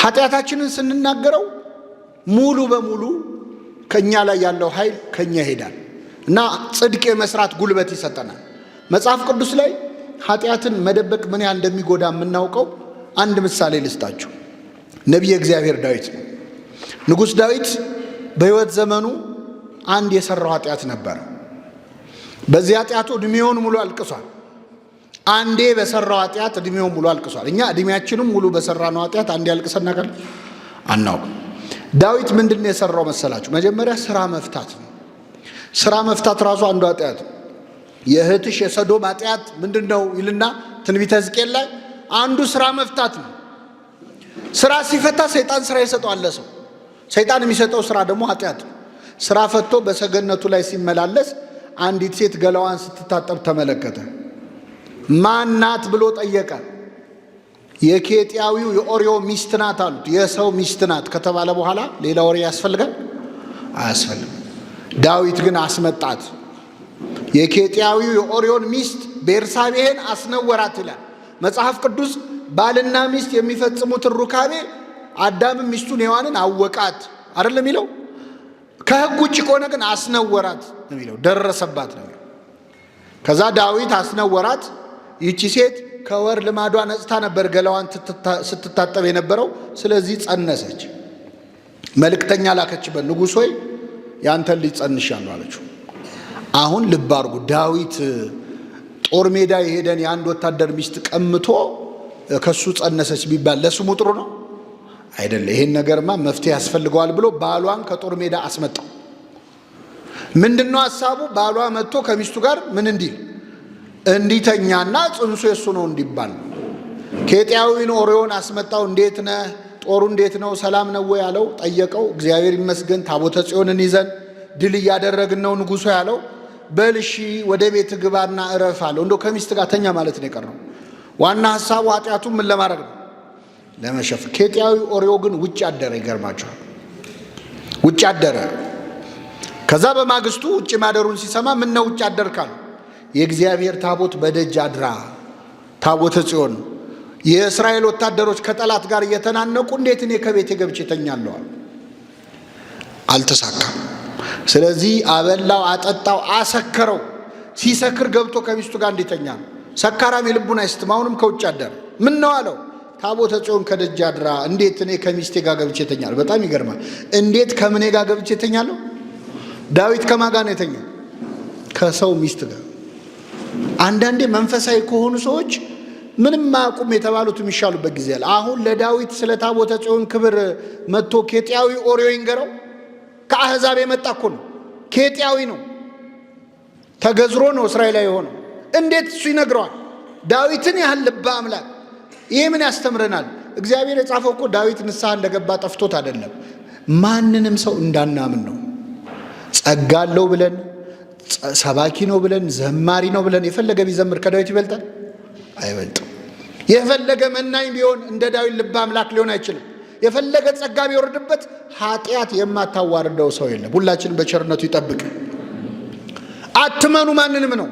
ኃጢአታችንን ስንናገረው ሙሉ በሙሉ ከኛ ላይ ያለው ኃይል ከኛ ይሄዳል እና ጽድቅ የመስራት ጉልበት ይሰጠናል። መጽሐፍ ቅዱስ ላይ ኃጢአትን መደበቅ ምን ያህል እንደሚጎዳ የምናውቀው አንድ ምሳሌ ልስጣችሁ። ነቢየ እግዚአብሔር ዳዊት ነው። ንጉሥ ዳዊት በሕይወት ዘመኑ አንድ የሰራው ኃጢአት ነበር። በዚህ ኃጢአቱ ዕድሜውን ሙሉ አልቅሷል። አንዴ በሰራው ኃጢአት ዕድሜውን ሙሉ አልቅሷል። እኛ ዕድሜያችንም ሙሉ በሰራነው ኃጢአት አንዴ አልቅሰን እናውቃለን? አናውቅም። ዳዊት ምንድን ነው የሰራው መሰላችሁ? መጀመሪያ ስራ መፍታት ነው። ስራ መፍታት ራሱ አንዱ ኃጢአት ነው። የእህትሽ የሰዶም ኃጢአት ምንድን ነው ይልና ትንቢተ ሕዝቅኤል ላይ አንዱ ስራ መፍታት ነው። ስራ ሲፈታ ሰይጣን ስራ ይሰጠዋል ለሰው። ሰይጣን የሚሰጠው ስራ ደግሞ ኃጢአት ነው። ስራ ፈቶ በሰገነቱ ላይ ሲመላለስ አንዲት ሴት ገላዋን ስትታጠብ ተመለከተ። ማናት ብሎ ጠየቀ። የኬጢያዊው የኦርዮ ሚስት ናት አሉት። የሰው ሚስት ናት ከተባለ በኋላ ሌላ ወሬ ያስፈልጋል? አያስፈልግም። ዳዊት ግን አስመጣት። የኬጢያዊው የኦርዮን ሚስት ቤርሳቤህን አስነወራት ይላል መጽሐፍ ቅዱስ። ባልና ሚስት የሚፈጽሙትን ሩካቤ አዳምም ሚስቱን ሔዋንን አወቃት አይደለም የሚለው። ከሕግ ውጭ ከሆነ ግን አስነወራት ነው የሚለው፣ ደረሰባት ነው የሚለው። ከዛ ዳዊት አስነወራት። ይቺ ሴት ከወር ልማዷ ነጽታ ነበር ገላዋን ስትታጠብ የነበረው። ስለዚህ ጸነሰች። መልእክተኛ ላከችበት። ንጉሥ ሆይ ያንተን ልጅ ጸንሻለሁ አለችው። አሁን ልብ አድርጉ። ዳዊት ጦር ሜዳ የሄደን የአንድ ወታደር ሚስት ቀምቶ ከሱ ጸነሰች ቢባል ለስሙ ጥሩ ነው አይደለ? ይሄን ነገርማ መፍትሄ ያስፈልገዋል ብሎ ባሏን ከጦር ሜዳ አስመጣው። ምንድነው ሐሳቡ? ባሏ መጥቶ ከሚስቱ ጋር ምን እንዲል እንዲተኛና ጽንሱ የሱ ነው እንዲባል። ኬጢያዊን ኦርዮን አስመጣው። እንዴት ነህ? ጦሩ እንዴት ነው? ሰላም ነው ወይ ያለው ጠየቀው። እግዚአብሔር ይመስገን ታቦተ ጽዮንን ይዘን ድል እያደረግን ነው ንጉሱ ያለው። በል እሺ ወደ ቤት ግባና እረፍ አለው። እንደው ከሚስት ጋር ተኛ ማለት ነው የቀረው። ዋና ሐሳቡ ኃጢአቱን ምን ለማድረግ ነው? ለመሸፈን። ኬጢያዊ ኦርዮ ግን ውጭ አደረ። ይገርማቸዋል። ውጭ አደረ። ከዛ በማግስቱ ውጭ ማደሩን ሲሰማ ምን ነው ውጭ አደርካል? የእግዚአብሔር ታቦት በደጅ አድራ፣ ታቦተ ጽዮን የእስራኤል ወታደሮች ከጠላት ጋር እየተናነቁ እንዴት እኔ ከቤቴ ገብቼ እተኛለሁ? አልተሳካም። ስለዚህ አበላው፣ አጠጣው፣ አሰከረው። ሲሰክር ገብቶ ከሚስቱ ጋር እንዲተኛ ነው። ሰካራም የልቡን አይስትም። አሁንም ከውጭ አደረ። ምን ነው አለው። ታቦተ ጽዮን ከደጅ አድራ እንዴት እኔ ከሚስቴ ጋር ገብቼ እተኛለሁ? በጣም ይገርማል። እንዴት ከምኔ ጋር ገብቼ እተኛለሁ? ዳዊት ከማን ጋር ነው የተኛው? ከሰው ሚስት ጋር። አንዳንዴ መንፈሳዊ ከሆኑ ሰዎች ምንም አያውቁም የተባሉት የሚሻሉበት ጊዜ አለ። አሁን ለዳዊት ስለ ታቦተ ጽዮን ክብር መጥቶ ኬጢያዊ ኦርዮ ይንገረው? ከአሕዛብ የመጣ እኮ ነው። ኬጢያዊ ነው፣ ተገዝሮ ነው እስራኤላዊ የሆነው። እንዴት እሱ ይነግረዋል? ዳዊትን ያህል ልበ አምላክ። ይሄ ምን ያስተምረናል? እግዚአብሔር የጻፈው እኮ ዳዊት ንስሐ እንደገባ ጠፍቶት አይደለም፣ ማንንም ሰው እንዳናምን ነው። ጸጋ አለው ብለን ሰባኪ ነው ብለን ዘማሪ ነው ብለን የፈለገ ቢዘምር ከዳዊት ይበልጣል? አይበልጥም። የፈለገ መናኝ ቢሆን እንደ ዳዊት ልበ አምላክ ሊሆን አይችልም። የፈለገ ጸጋ ቢወርድበት ኃጢአት የማታዋርደው ሰው የለም። ሁላችንም በቸርነቱ ይጠብቅ። አትመኑ ማንንም ነው።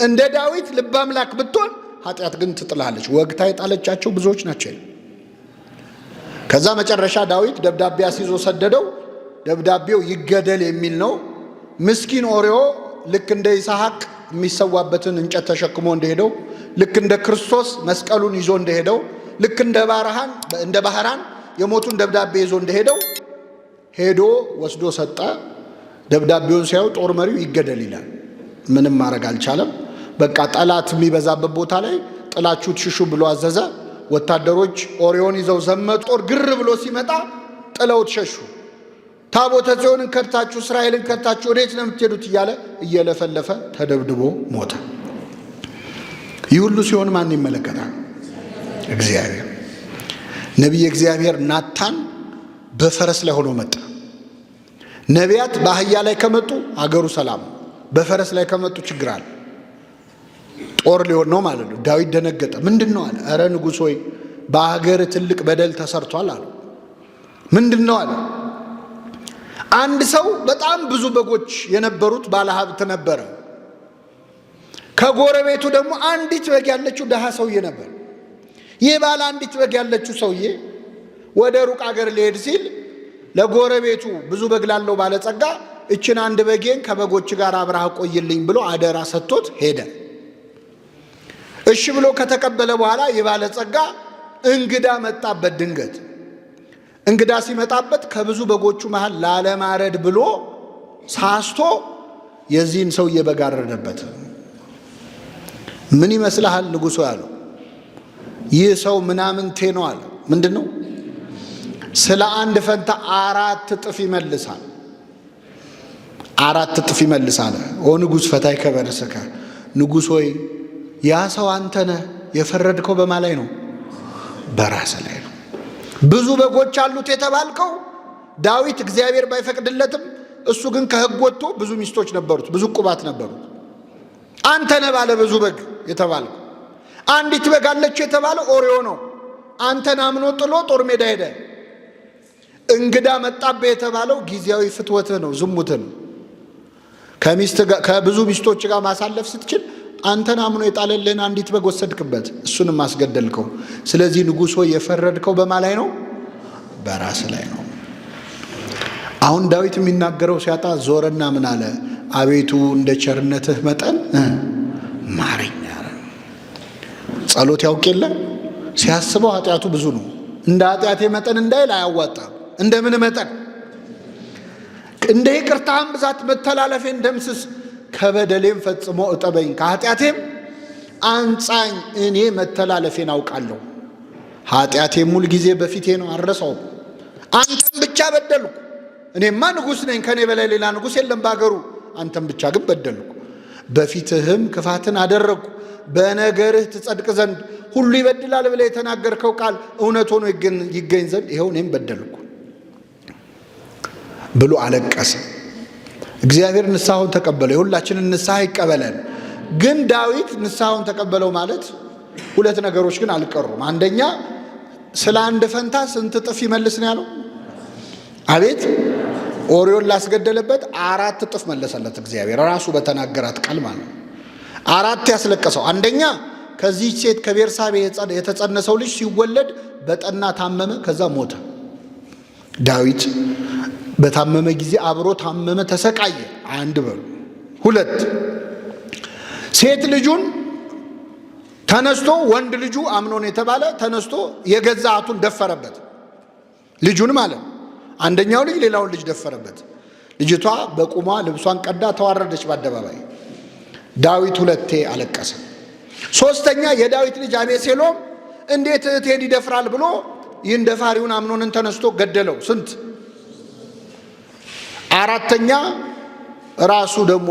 እንደ ዳዊት ልበ አምላክ ብትሆን ኃጢአት ግን ትጥላለች። ወግታ የጣለቻቸው ብዙዎች ናቸው። ከዛ መጨረሻ ዳዊት ደብዳቤ አስይዞ ሰደደው። ደብዳቤው ይገደል የሚል ነው። ምስኪን ኦርዮ ልክ እንደ ይስሐቅ የሚሰዋበትን እንጨት ተሸክሞ እንደሄደው፣ ልክ እንደ ክርስቶስ መስቀሉን ይዞ እንደሄደው፣ ልክ እንደ ባህራን የሞቱን ደብዳቤ ይዞ እንደሄደው ሄዶ ወስዶ ሰጠ። ደብዳቤውን ሲያዩ ጦር መሪው ይገደል ይላል። ምንም ማድረግ አልቻለም። በቃ ጠላት የሚበዛበት ቦታ ላይ ጥላችሁት ሽሹ ብሎ አዘዘ። ወታደሮች ኦሪዮን ይዘው ዘመቱ። ጦር ግር ብሎ ሲመጣ ጥለውት ሸሹ። ታቦተ ጽዮንን ከድታችሁ እስራኤልን ከድታችሁ ወዴት ነው የምትሄዱት? እያለ እየለፈለፈ ተደብድቦ ሞተ። ይህ ሁሉ ሲሆን ማን ይመለከታል? እግዚአብሔር። ነቢየ እግዚአብሔር ናታን በፈረስ ላይ ሆኖ መጣ። ነቢያት በአህያ ላይ ከመጡ አገሩ ሰላም፣ በፈረስ ላይ ከመጡ ችግር አለ። ጦር ሊሆን ነው ማለት ነው። ዳዊት ደነገጠ። ምንድን ነው አለ። እረ ንጉሥ ሆይ በአገር ትልቅ በደል ተሰርቷል አለ። ምንድን ነው አለ። አንድ ሰው በጣም ብዙ በጎች የነበሩት ባለሀብት ነበረ። ከጎረቤቱ ደግሞ አንዲት በግ ያለችው ድሃ ሰውዬ ነበር። ይህ ባለ አንዲት በግ ያለችው ሰውዬ ወደ ሩቅ አገር ሊሄድ ሲል ለጎረቤቱ ብዙ በግ ላለው ባለጸጋ እችን አንድ በጌን ከበጎች ጋር አብረህ ቆይልኝ ብሎ አደራ ሰጥቶት ሄደ። እሺ ብሎ ከተቀበለ በኋላ የባለጸጋ እንግዳ መጣበት። ድንገት እንግዳ ሲመጣበት ከብዙ በጎቹ መሃል ላለማረድ ብሎ ሳስቶ የዚህን ሰውዬ በግ አረደበት። ምን ይመስልሃል ንጉሡ ያለው ይህ ሰው ምናምንቴ ነው አለ። ምንድን ነው? ስለ አንድ ፈንታ 4 እጥፍ ይመልሳል። 4 እጥፍ ይመልሳል። ኦ ንጉሥ ፈታይ ከበርስከ ንጉሥ ሆይ ያ ሰው አንተ ነህ። የፈረድከው በማ ላይ ነው? በራስ ላይ ነው። ብዙ በጎች አሉት የተባልከው ዳዊት እግዚአብሔር ባይፈቅድለትም እሱ ግን ከሕግ ወጥቶ ብዙ ሚስቶች ነበሩት፣ ብዙ ቁባት ነበሩት። አንተ ነህ ባለ ብዙ በግ የተባልከው። አንዲት በግ አለችው የተባለው ኦርዮ ነው። አንተን አምኖ ጥሎ ጦር ሜዳ ሄደ። እንግዳ መጣብህ የተባለው ጊዜያዊ ፍትወትህ ነው፣ ዝሙትህ ነው። ከብዙ ሚስቶች ጋር ማሳለፍ ስትችል አንተን አምኖ የጣለልህን አንዲት በግ ወሰድክበት፣ እሱንም አስገደልከው። ስለዚህ ንጉሥ ሆይ የፈረድከው በማ ላይ ነው? በራስ ላይ ነው። አሁን ዳዊት የሚናገረው ሲያጣ ዞረና ምን አለ? አቤቱ እንደ ቸርነትህ መጠን ማረኝ አለ። ጸሎት ያውቅ የለ ሲያስበው ኃጢአቱ ብዙ ነው። እንደ ኃጢአቴ መጠን እንዳይል አያዋጣም። እንደምን መጠን እንደ ይቅርታህም ብዛት መተላለፌን ደምስስ፣ ከበደሌም ፈጽሞ እጠበኝ፣ ከኃጢአቴም አንጻኝ። እኔ መተላለፌን አውቃለሁ፣ ኃጢአቴም ሁል ጊዜ በፊቴ ነው፣ አልረሳውም። አንተም ብቻ በደልኩ፣ እኔማ ንጉሥ ነኝ፣ ከኔ በላይ ሌላ ንጉሥ የለም ባገሩ። አንተም ብቻ ግን በደልኩ፣ በፊትህም ክፋትን አደረግኩ። በነገርህ ትጸድቅ ዘንድ ሁሉ ይበድላል ብለህ የተናገርከው ቃል እውነት ሆኖ ይገኝ ዘንድ ይኸው እኔም በደልኩ ብሎ አለቀሰ። እግዚአብሔር ንስሐውን ተቀበለው። የሁላችንን ንስሐ ይቀበለን። ግን ዳዊት ንስሐውን ተቀበለው ማለት ሁለት ነገሮች ግን አልቀሩም። አንደኛ ስለ አንድ ፈንታ ስንት እጥፍ ይመልስ ነው ያለው? አቤት ኦርዮን ላስገደለበት 4 እጥፍ መለሰለት እግዚአብሔር ራሱ በተናገራት ቃል ማለት ነው። 4 ያስለቀሰው አንደኛ ከዚህ ሴት ከቤርሳቤ የተጸነሰው ልጅ ሲወለድ በጠና ታመመ፣ ከዛ ሞተ። ዳዊት በታመመ ጊዜ አብሮ ታመመ፣ ተሰቃየ። አንድ በሉ። ሁለት ሴት ልጁን ተነስቶ ወንድ ልጁ አምኖን የተባለ ተነስቶ የገዛ እህቱን ደፈረበት። ልጁን ማለት ነው። አንደኛው ልጅ ሌላውን ልጅ ደፈረበት። ልጅቷ በቁሟ ልብሷን ቀዳ ተዋረደች በአደባባይ። ዳዊት ሁለቴ አለቀሰ። ሶስተኛ የዳዊት ልጅ አቤሴሎም እንዴት እህቴን ይደፍራል ብሎ ይህን ደፋሪውን አምኖንን ተነስቶ ገደለው። ስንት? አራተኛ ራሱ ደግሞ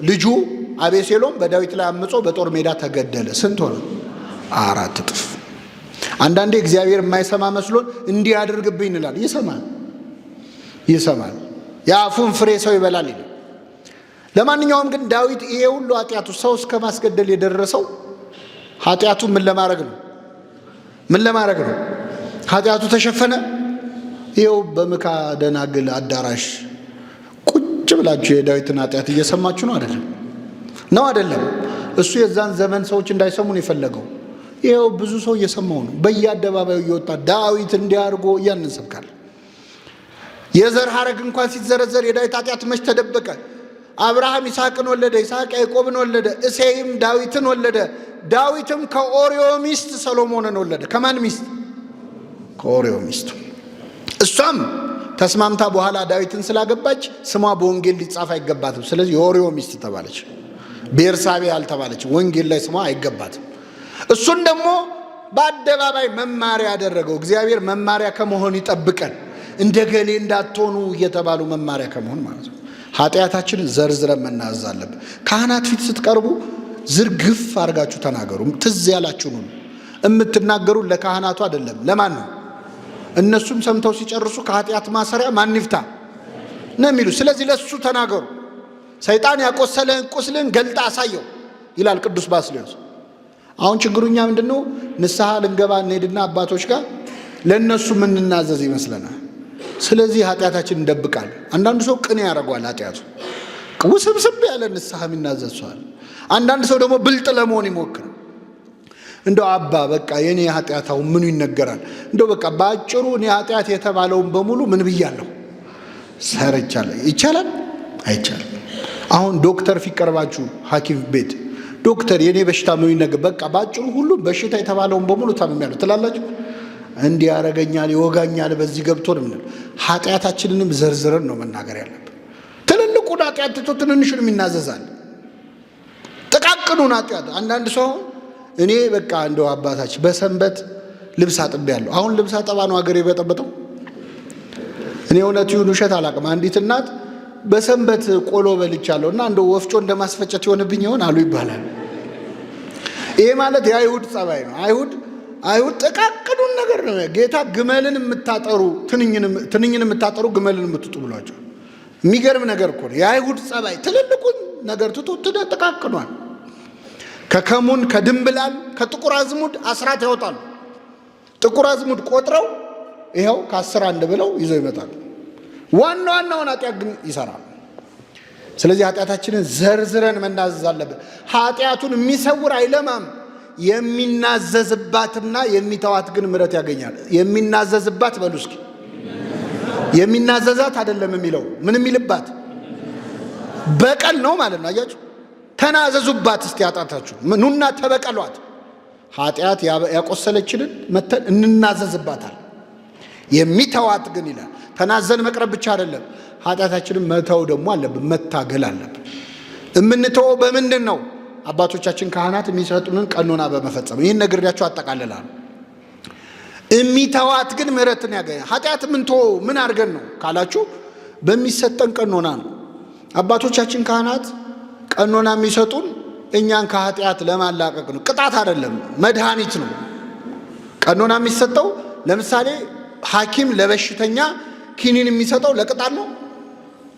ልጁ አቤሴሎም በዳዊት ላይ አምጾ በጦር ሜዳ ተገደለ። ስንት ሆነ? 4 እጥፍ። አንዳንዴ እግዚአብሔር የማይሰማ መስሎን እንዲህ አድርግብኝ እንላለን። ይሰማል፣ ይሰማል። የአፉን ፍሬ ሰው ይበላል ይላል። ለማንኛውም ግን ዳዊት ይሄ ሁሉ ኃጢአቱ ሰው እስከ ማስገደል የደረሰው ኃጢአቱ ምን ለማድረግ ነው? ምን ለማድረግ ነው? ኃጢአቱ ተሸፈነ። ይኸው በምክሐ ደናግል አዳራሽ ቁጭ ብላችሁ የዳዊትን ኃጢአት እየሰማችሁ ነው አይደለም? ነው አይደለም? እሱ የዛን ዘመን ሰዎች እንዳይሰሙ ነው የፈለገው። ይኸው ብዙ ሰው እየሰማው ነው። በየአደባባዩ እየወጣ ዳዊት እንዲያርጎ እያልን እንሰብካለን። የዘር ሐረግ እንኳን ሲዘረዘር የዳዊት ኃጢአት መች ተደበቀ? አብርሃም ይስሐቅን ወለደ፣ ይስሐቅ ያዕቆብን ወለደ፣ እሴይም ዳዊትን ወለደ፣ ዳዊትም ከኦርዮ ሚስት ሰሎሞንን ወለደ። ከማን ሚስት? ከኦርዮ ሚስት። እሷም ተስማምታ በኋላ ዳዊትን ስላገባች ስሟ በወንጌል ሊጻፍ አይገባትም። ስለዚህ የኦርዮ ሚስት ተባለች። ቤርሳቤ አልተባለች። ወንጌል ላይ ስሟ አይገባትም። እሱን ደግሞ በአደባባይ መማሪያ ያደረገው እግዚአብሔር መማሪያ ከመሆን ይጠብቀን። እንደ ገሌ እንዳትሆኑ እየተባሉ መማሪያ ከመሆን ማለት ነው። ኃጢአታችንን ዘርዝረን መናዘዝ አለብን። ካህናት ፊት ስትቀርቡ ዝርግፍ አድርጋችሁ ተናገሩ። ትዝ ያላችሁን ሁሉ የምትናገሩ ለካህናቱ አይደለም፣ ለማን ነው? እነሱም ሰምተው ሲጨርሱ ከኃጢአት ማሰሪያ ማን ይፍታ ነው የሚሉ። ስለዚህ ለሱ ተናገሩ። ሰይጣን ያቆሰለህን ቁስልህን ገልጣ አሳየው ይላል ቅዱስ ባስልዮስ። አሁን ችግሩ እኛ ምንድን ነው? ንስሐ ልንገባ እንሄድና አባቶች ጋር ለእነሱ የምንናዘዝ ይመስለናል። ስለዚህ ኃጢአታችን እንደብቃለን። አንዳንዱ ሰው ቅኔ ያደርገዋል ኃጢአቱ ውስብስብ ያለ ንስሐ የሚናዘዝ ሰዋል። አንዳንድ ሰው ደግሞ ብልጥ ለመሆን ይሞክራል። እንደው አባ በቃ የኔ ኃጢአት አሁን ምኑ ይነገራል? እንደው በቃ በአጭሩ እኔ ኃጢአት የተባለውን በሙሉ ምን ብያለሁ? ሰርቻለሁ። ይቻላል አይቻልም? አሁን ዶክተር ፊት ቀርባችሁ ሐኪም ቤት ዶክተር የኔ በሽታ ምኑ ይነገር፣ በቃ በአጭሩ ሁሉም በሽታ የተባለውን በሙሉ ታምሜያለሁ ትላላችሁ? እንዲህ ያረገኛል፣ ይወጋኛል፣ በዚህ ገብቶ ነው የምንለው። ኃጢአታችንንም ዘርዝረን ነው መናገር ያለብን። ትልልቁን ኃጢአት ትቶ ትንንሹንም ይናዘዛል። ጥቃቅኑን ኃጢአት አንዳንድ ሰው አሁን እኔ በቃ እንደው አባታችን በሰንበት ልብስ አጥቤያለሁ። አሁን ልብስ አጠባ ነው ሀገር የበጠበጠው። እኔ እውነት ይሁን ውሸት አላውቅም። አንዲት እናት በሰንበት ቆሎ በልቻለሁ እና እንደው ወፍጮ እንደማስፈጨት የሆንብኝ ይሆን አሉ ይባላል። ይሄ ማለት የአይሁድ ጸባይ ነው። አይሁድ ጥቃቅኑን ነገር ነው። ጌታ ግመልን የምታጠሩ ትንኝን የምታጠሩ ግመልን የምትጡ ብሏቸው። የሚገርም ነገር እኮ ነው። የአይሁድ ጸባይ ትልልቁን ነገር ትቶ ጥቃቅኗል። ከከሙን ከድንብላል ከጥቁር አዝሙድ አስራት ያወጣሉ። ጥቁር አዝሙድ ቆጥረው ይኸው ከአስር አንድ ብለው ይዘው ይመጣሉ። ዋና ዋናውን ኃጢአት ግን ይሰራሉ። ስለዚህ ኃጢአታችንን ዘርዝረን መናዘዝ አለብን። ኃጢአቱን የሚሰውር አይለማም። የሚናዘዝባትና የሚተዋት ግን ምሕረት ያገኛል። የሚናዘዝባት በሉ እስኪ። የሚናዘዛት አይደለም የሚለው ምን የሚልባት በቀል ነው ማለት ነው። አያችሁ፣ ተናዘዙባት እስቲ ኃጢአታችሁ ኑና ተበቀሏት። ኃጢአት ያቆሰለችንን መተን እንናዘዝባታል። የሚተዋት ግን ይላል ተናዘን መቅረብ ብቻ አይደለም፣ ኃጢአታችንን መተው ደግሞ አለብን፣ መታገል አለብን። የምንተወው በምንድን ነው? አባቶቻችን ካህናት የሚሰጡንን ቀኖና በመፈጸም። ይህን ነግሬያቸው አጠቃልላለሁ። የሚተዋት ግን ምሕረትን ያገኛል። ኃጢአት የምንተወው ምን አድርገን ነው ካላችሁ በሚሰጠን ቀኖና ነው። አባቶቻችን ካህናት ቀኖና የሚሰጡን እኛን ከኃጢአት ለማላቀቅ ነው። ቅጣት አይደለም፣ መድኃኒት ነው። ቀኖና የሚሰጠው ለምሳሌ ሐኪም ለበሽተኛ ኪኒን የሚሰጠው ለቅጣት ነው።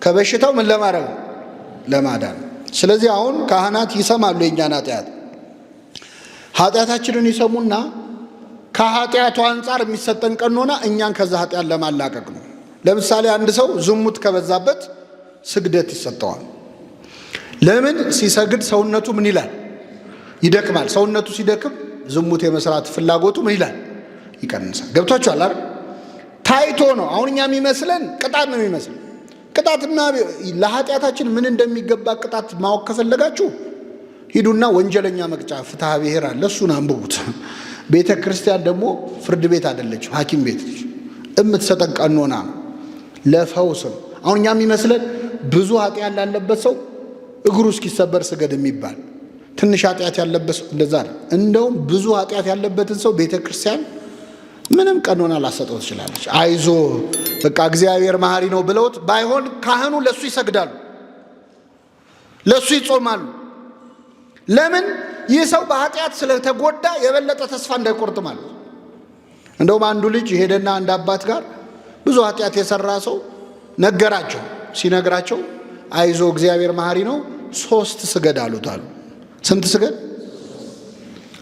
ከበሽታው ምን ለማድረግ ነው? ለማዳን። ስለዚህ አሁን ካህናት ይሰማሉ የእኛን ኃጢአት። ኃጢአታችንን ይሰሙና ከኃጢአቱ አንጻር የሚሰጠን ቀኖና እኛን ከዛ ኃጢአት ለማላቀቅ ነው። ለምሳሌ አንድ ሰው ዝሙት ከበዛበት ስግደት ይሰጠዋል። ለምን? ሲሰግድ ሰውነቱ ምን ይላል? ይደክማል። ሰውነቱ ሲደክም ዝሙት የመስራት ፍላጎቱ ምን ይላል? ይቀንሳል። ገብቷችኋል አይደል? ታይቶ ነው። አሁን እኛ የሚመስለን ቅጣት ነው የሚመስለን። ቅጣትና ለኃጢአታችን ምን እንደሚገባ ቅጣት ማወቅ ከፈለጋችሁ ሂዱና ወንጀለኛ መቅጫ ፍትሐ ብሔር አለ፣ እሱን አንብቡት። ቤተ ክርስቲያን ደግሞ ፍርድ ቤት አይደለችም፣ ሐኪም ቤት ነች። የምትሰጠን ቀኖና ነው፣ ለፈውስ ነው። አሁን እኛ የሚመስለን ብዙ ኃጢአት ላለበት ሰው እግሩ እስኪሰበር ስገድ የሚባል ትንሽ ኃጢአት ያለበት ሰው እንደዛ ነው። እንደውም ብዙ ኃጢአት ያለበትን ሰው ቤተ ክርስቲያን ምንም ቀኖና ላሰጠው ትችላለች። አይዞ በቃ እግዚአብሔር መሐሪ ነው ብለውት ባይሆን ካህኑ ለሱ ይሰግዳሉ፣ ለሱ ይጾማሉ። ለምን? ይህ ሰው በኃጢአት ስለተጎዳ የበለጠ ተስፋ እንዳይቆርጥ ማለት። እንደውም አንዱ ልጅ ሄደና አንድ አባት ጋር ብዙ ኃጢአት የሰራ ሰው ነገራቸው። ሲነግራቸው አይዞ እግዚአብሔር መሐሪ ነው፣ 3 ስገድ አሉት አሉ። ስንት ስገድ?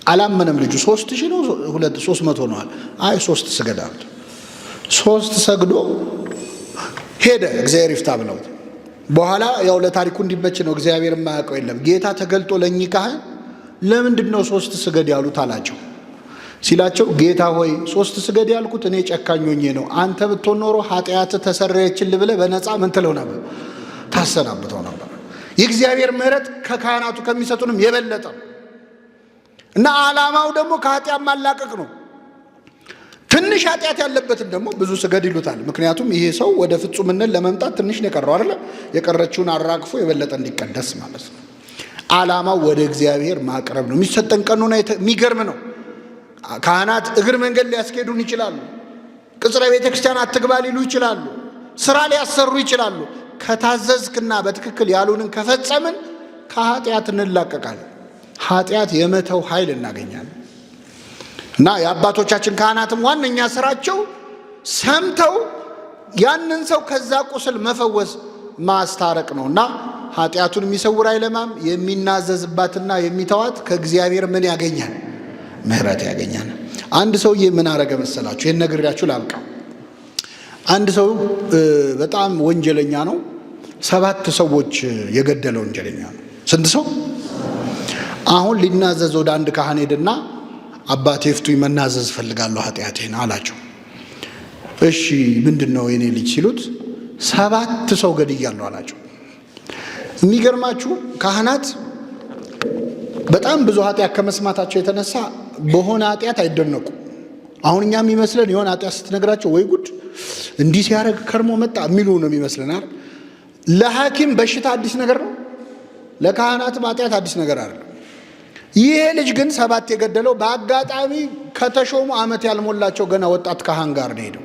አላመነም ልጁ። 3000 ነው 300 ነው አለ። አይ 3 ስገድ አሉት። 3 ሰግዶ ሄደ። እግዚአብሔር ይፍታ ብለውት በኋላ ያው ለታሪኩ እንዲመች ነው፣ እግዚአብሔር የማያውቀው የለም። ጌታ ተገልጦ ለእኚህ ካህን ለምንድን ነው ሶስት ስገድ ያሉት አላቸው። ሲላቸው ጌታ ሆይ ሶስት ስገድ ያልኩት እኔ ጨካኝ ሆኜ ነው። አንተ ብትሆን ኖሮ ኃጢአት ተሰረየችልህ ብለህ በነፃ ምን ትለው ነበር? ታሰናብተው ነበር። የእግዚአብሔር ምሕረት ከካህናቱ ከሚሰጡንም የበለጠ ነው እና ዓላማው ደግሞ ከኃጢአት ማላቀቅ ነው። ትንሽ ኃጢአት ያለበትን ደግሞ ብዙ ስገድ ይሉታል። ምክንያቱም ይሄ ሰው ወደ ፍጹምነት ለመምጣት ትንሽ ነው የቀረው አይደለ? የቀረችውን አራግፎ የበለጠ እንዲቀደስ ማለት ነው። ዓላማው ወደ እግዚአብሔር ማቅረብ ነው። የሚሰጠን ቀኖና የሚገርም ነው። ካህናት እግር መንገድ ሊያስኬዱን ይችላሉ። ቅጽረ ቤተ ክርስቲያን አትግባ ሊሉ ይችላሉ። ስራ ሊያሰሩ ይችላሉ። ከታዘዝክና በትክክል ያሉንን ከፈጸምን ከኃጢአት እንላቀቃለን። ኃጢአት የመተው ኃይል እናገኛለን። እና የአባቶቻችን ካህናትም ዋነኛ ስራቸው ሰምተው ያንን ሰው ከዛ ቁስል መፈወስ ማስታረቅ ነው። እና ኃጢአቱን የሚሰውር አይለማም። የሚናዘዝባትና የሚተዋት ከእግዚአብሔር ምን ያገኛል? ምሕረት ያገኛል። አንድ ሰውዬ ምን አረገ መሰላችሁ? ይህን ነግሬያችሁ ላብቃ። አንድ ሰው በጣም ወንጀለኛ ነው። 7 ሰዎች የገደለ ወንጀለኛ ነው። ስንት ሰው? አሁን ሊናዘዝ ወደ አንድ ካህን ሄደና አባቴ ፍቱኝ፣ መናዘዝ እፈልጋለሁ ኃጢአቴን አላቸው። እሺ ምንድነው የኔ ልጅ ሲሉት 7 ሰው ገድያለሁ አላቸው። የሚገርማችሁ ካህናት በጣም ብዙ ኃጢአት ከመስማታቸው የተነሳ በሆነ ኃጢአት አይደነቁ። አሁን እኛ የሚመስለን የሆነ ኃጢአት ስትነግራቸው ወይ ጉድ እንዲህ ሲያደርግ ከርሞ መጣ የሚሉ ነው የሚመስለን አይደል? ለሐኪም በሽታ አዲስ ነገር ነው፣ ለካህናትም ኃጢአት አዲስ ነገር አይደለም። ይሄ ልጅ ግን 7 የገደለው በአጋጣሚ ከተሾሙ ዓመት ያልሞላቸው ገና ወጣት ካህን ጋር ነው የሄደው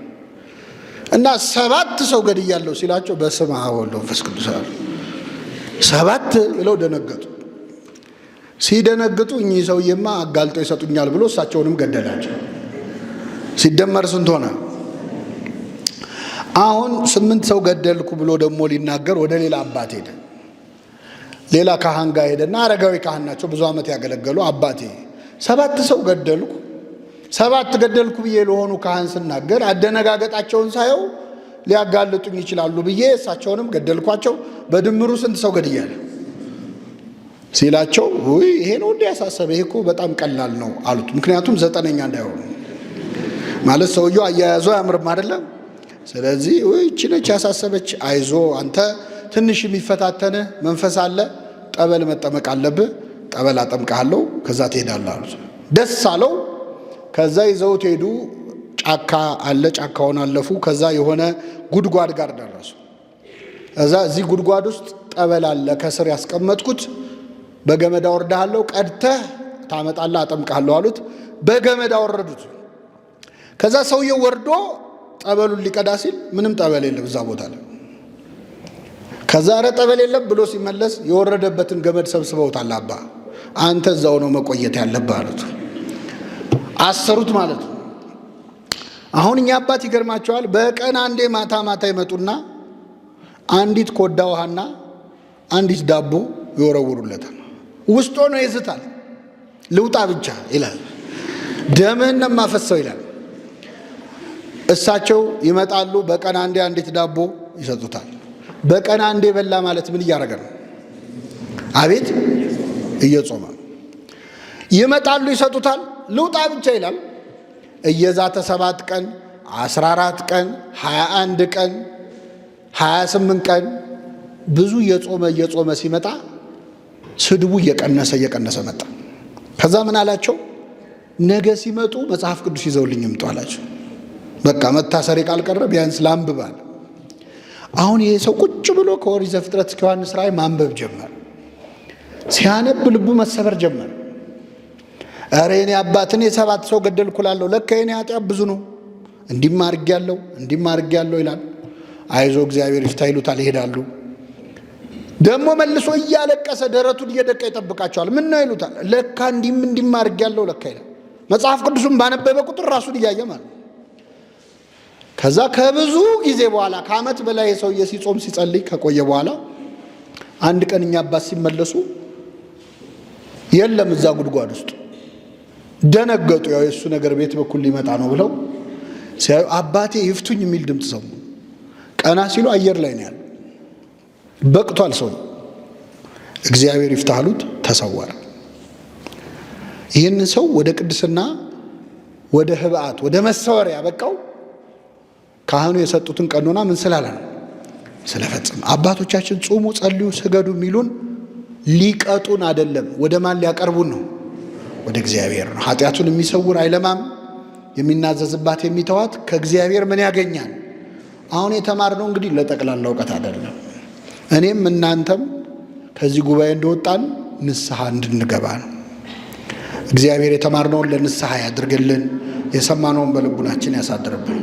እና 7 ሰው ገድያለሁ ሲላቸው በስመ አብ ወወልድ ወመንፈስ ቅዱስ አሉ። 7 ብለው ደነገጡ። ሲደነግጡ እኚህ ሰውዬማ አጋልጠው ይሰጡኛል ብሎ እሳቸውንም ገደላቸው። ሲደመር ስንት ሆነ? አሁን 8 ሰው ገደልኩ ብሎ ደግሞ ሊናገር ወደ ሌላ አባት ሄደ። ሌላ ካህን ጋር ሄደና አረጋዊ ካህን ናቸው፣ ብዙ ዓመት ያገለገሉ አባቴ 7 ሰው ገደልኩ፣ 7 ገደልኩ ብዬ ለሆኑ ካህን ስናገር አደነጋገጣቸውን ሳየው ሊያጋልጡኝ ይችላሉ ብዬ እሳቸውንም ገደልኳቸው። በድምሩ ስንት ሰው ገድያለሁ ሲላቸው ውይ ይሄ ነው እንዴ ያሳሰበ? ይሄ እኮ በጣም ቀላል ነው አሉት። ምክንያቱም 9ኛ እንዳይሆኑ ማለት ሰውየው አያያዙ አያምርም አይደለም። ስለዚህ ውይ እቺ ነች ያሳሰበች፣ አይዞ አንተ ትንሽ የሚፈታተንህ መንፈስ አለ፣ ጠበል መጠመቅ አለብህ፣ ጠበል አጠምቅሃለሁ፣ ከዛ ትሄዳለህ አሉት። ደስ አለው። ከዛ ይዘውት ሄዱ። ጫካ አለ፣ ጫካውን አለፉ። ከዛ የሆነ ጉድጓድ ጋር ደረሱ። ከዛ እዚህ ጉድጓድ ውስጥ ጠበል አለ፣ ከስር ያስቀመጥኩት በገመድ አወርድሃለሁ፣ ቀድተህ ታመጣለህ፣ አጠምቅሃለሁ አሉት። በገመድ አወረዱት። ከዛ ሰውየው ወርዶ ጠበሉን ሊቀዳ ሲል ምንም ጠበል የለም እዛ ቦታ ላይ። ከዛ ኧረ ጠበል የለም ብሎ ሲመለስ የወረደበትን ገመድ ሰብስበውታል። አባ አንተ እዛው ነው መቆየት ያለብህ አሉት። አሰሩት ማለት ነው። አሁን እኛ አባት ይገርማቸዋል። በቀን አንዴ ማታ ማታ ይመጡና አንዲት ኮዳ ውሃና አንዲት ዳቦ ይወረውሩለታል። ውስጥ ሆኖ ይዝታል። ልውጣ ብቻ ይላል። ደምህን ነው የማፈሰው ይላል። እሳቸው ይመጣሉ። በቀን አንዴ አንዲት ዳቦ ይሰጡታል። በቀን አንዴ በላ ማለት ምን እያደረገ ነው? አቤት እየጾመ ነው። ይመጣሉ፣ ይሰጡታል። ልውጣ ብቻ ይላል። እየዛተ 7 ቀን 14 ቀን 21 ቀን 28 ቀን ብዙ እየጾመ እየጾመ ሲመጣ ስድቡ እየቀነሰ እየቀነሰ መጣ። ከዛ ምን አላቸው? ነገ ሲመጡ መጽሐፍ ቅዱስ ይዘውልኝ ይምጡ አላቸው። በቃ መታሰሬ ካልቀረ ቢያንስ ላንብብ አለ። አሁን ይሄ ሰው ቁጭ ብሎ ከኦሪት ዘፍጥረት እስከ ዮሐንስ ራእይ ማንበብ ጀመረ። ሲያነብ ልቡ መሰበር ጀመረ። ኧረ የኔ አባት እኔ 7 ሰው ገደልኩ እላለሁ፣ ለካ የኔ ኃጢአት ብዙ ነው፣ እንዲህም አድርጌያለሁ እንዲህም አድርጌያለሁ ይላል። አይዞ እግዚአብሔር ይፍታ ይሉታል፣ ይሄዳሉ። ደግሞ መልሶ እያለቀሰ ደረቱን እየደቃ ይጠብቃቸዋል። ምን ነው ይሉታል። ለካ እንዲህም እንዲህም አድርጌያለሁ ለካ ይላል። መጽሐፍ ቅዱሱን ባነበበ ቁጥር ራሱን እያየ ማለት ነው። ከዛ ከብዙ ጊዜ በኋላ ከዓመት በላይ ሰውዬ ሲጾም ሲጸልይ ከቆየ በኋላ አንድ ቀን እኛ አባት ሲመለሱ የለም እዛ ጉድጓድ ውስጥ። ደነገጡ። ያው የሱ ነገር ቤት በኩል ሊመጣ ነው ብለው ሲያዩ አባቴ ይፍቱኝ የሚል ድምፅ ሰሙ። ቀና ሲሉ አየር ላይ ነው ያለው። በቅቷል ሰው። እግዚአብሔር ይፍታህ አሉት፣ ተሰወረ። ይህን ሰው ወደ ቅድስና፣ ወደ ህብአት፣ ወደ መሰወር ያበቃው ካህኑ የሰጡትን ቀኖና ምን ስላለ ነው? ስለፈጸመ። አባቶቻችን ጹሙ፣ ጸልዩ፣ ስገዱ የሚሉን ሊቀጡን አይደለም። ወደ ማን ሊያቀርቡን ነው? ወደ እግዚአብሔር ነው። ኃጢአቱን የሚሰውር አይለማም፣ የሚናዘዝባት የሚተዋት ከእግዚአብሔር ምን ያገኛል? አሁን የተማርነው እንግዲህ ለጠቅላላ እውቀት አይደለም። እኔም እናንተም ከዚህ ጉባኤ እንደወጣን ንስሐ እንድንገባ ነው። እግዚአብሔር የተማርነውን ለንስሐ ያድርግልን፣ የሰማነውን በልቡናችን ያሳድርብን።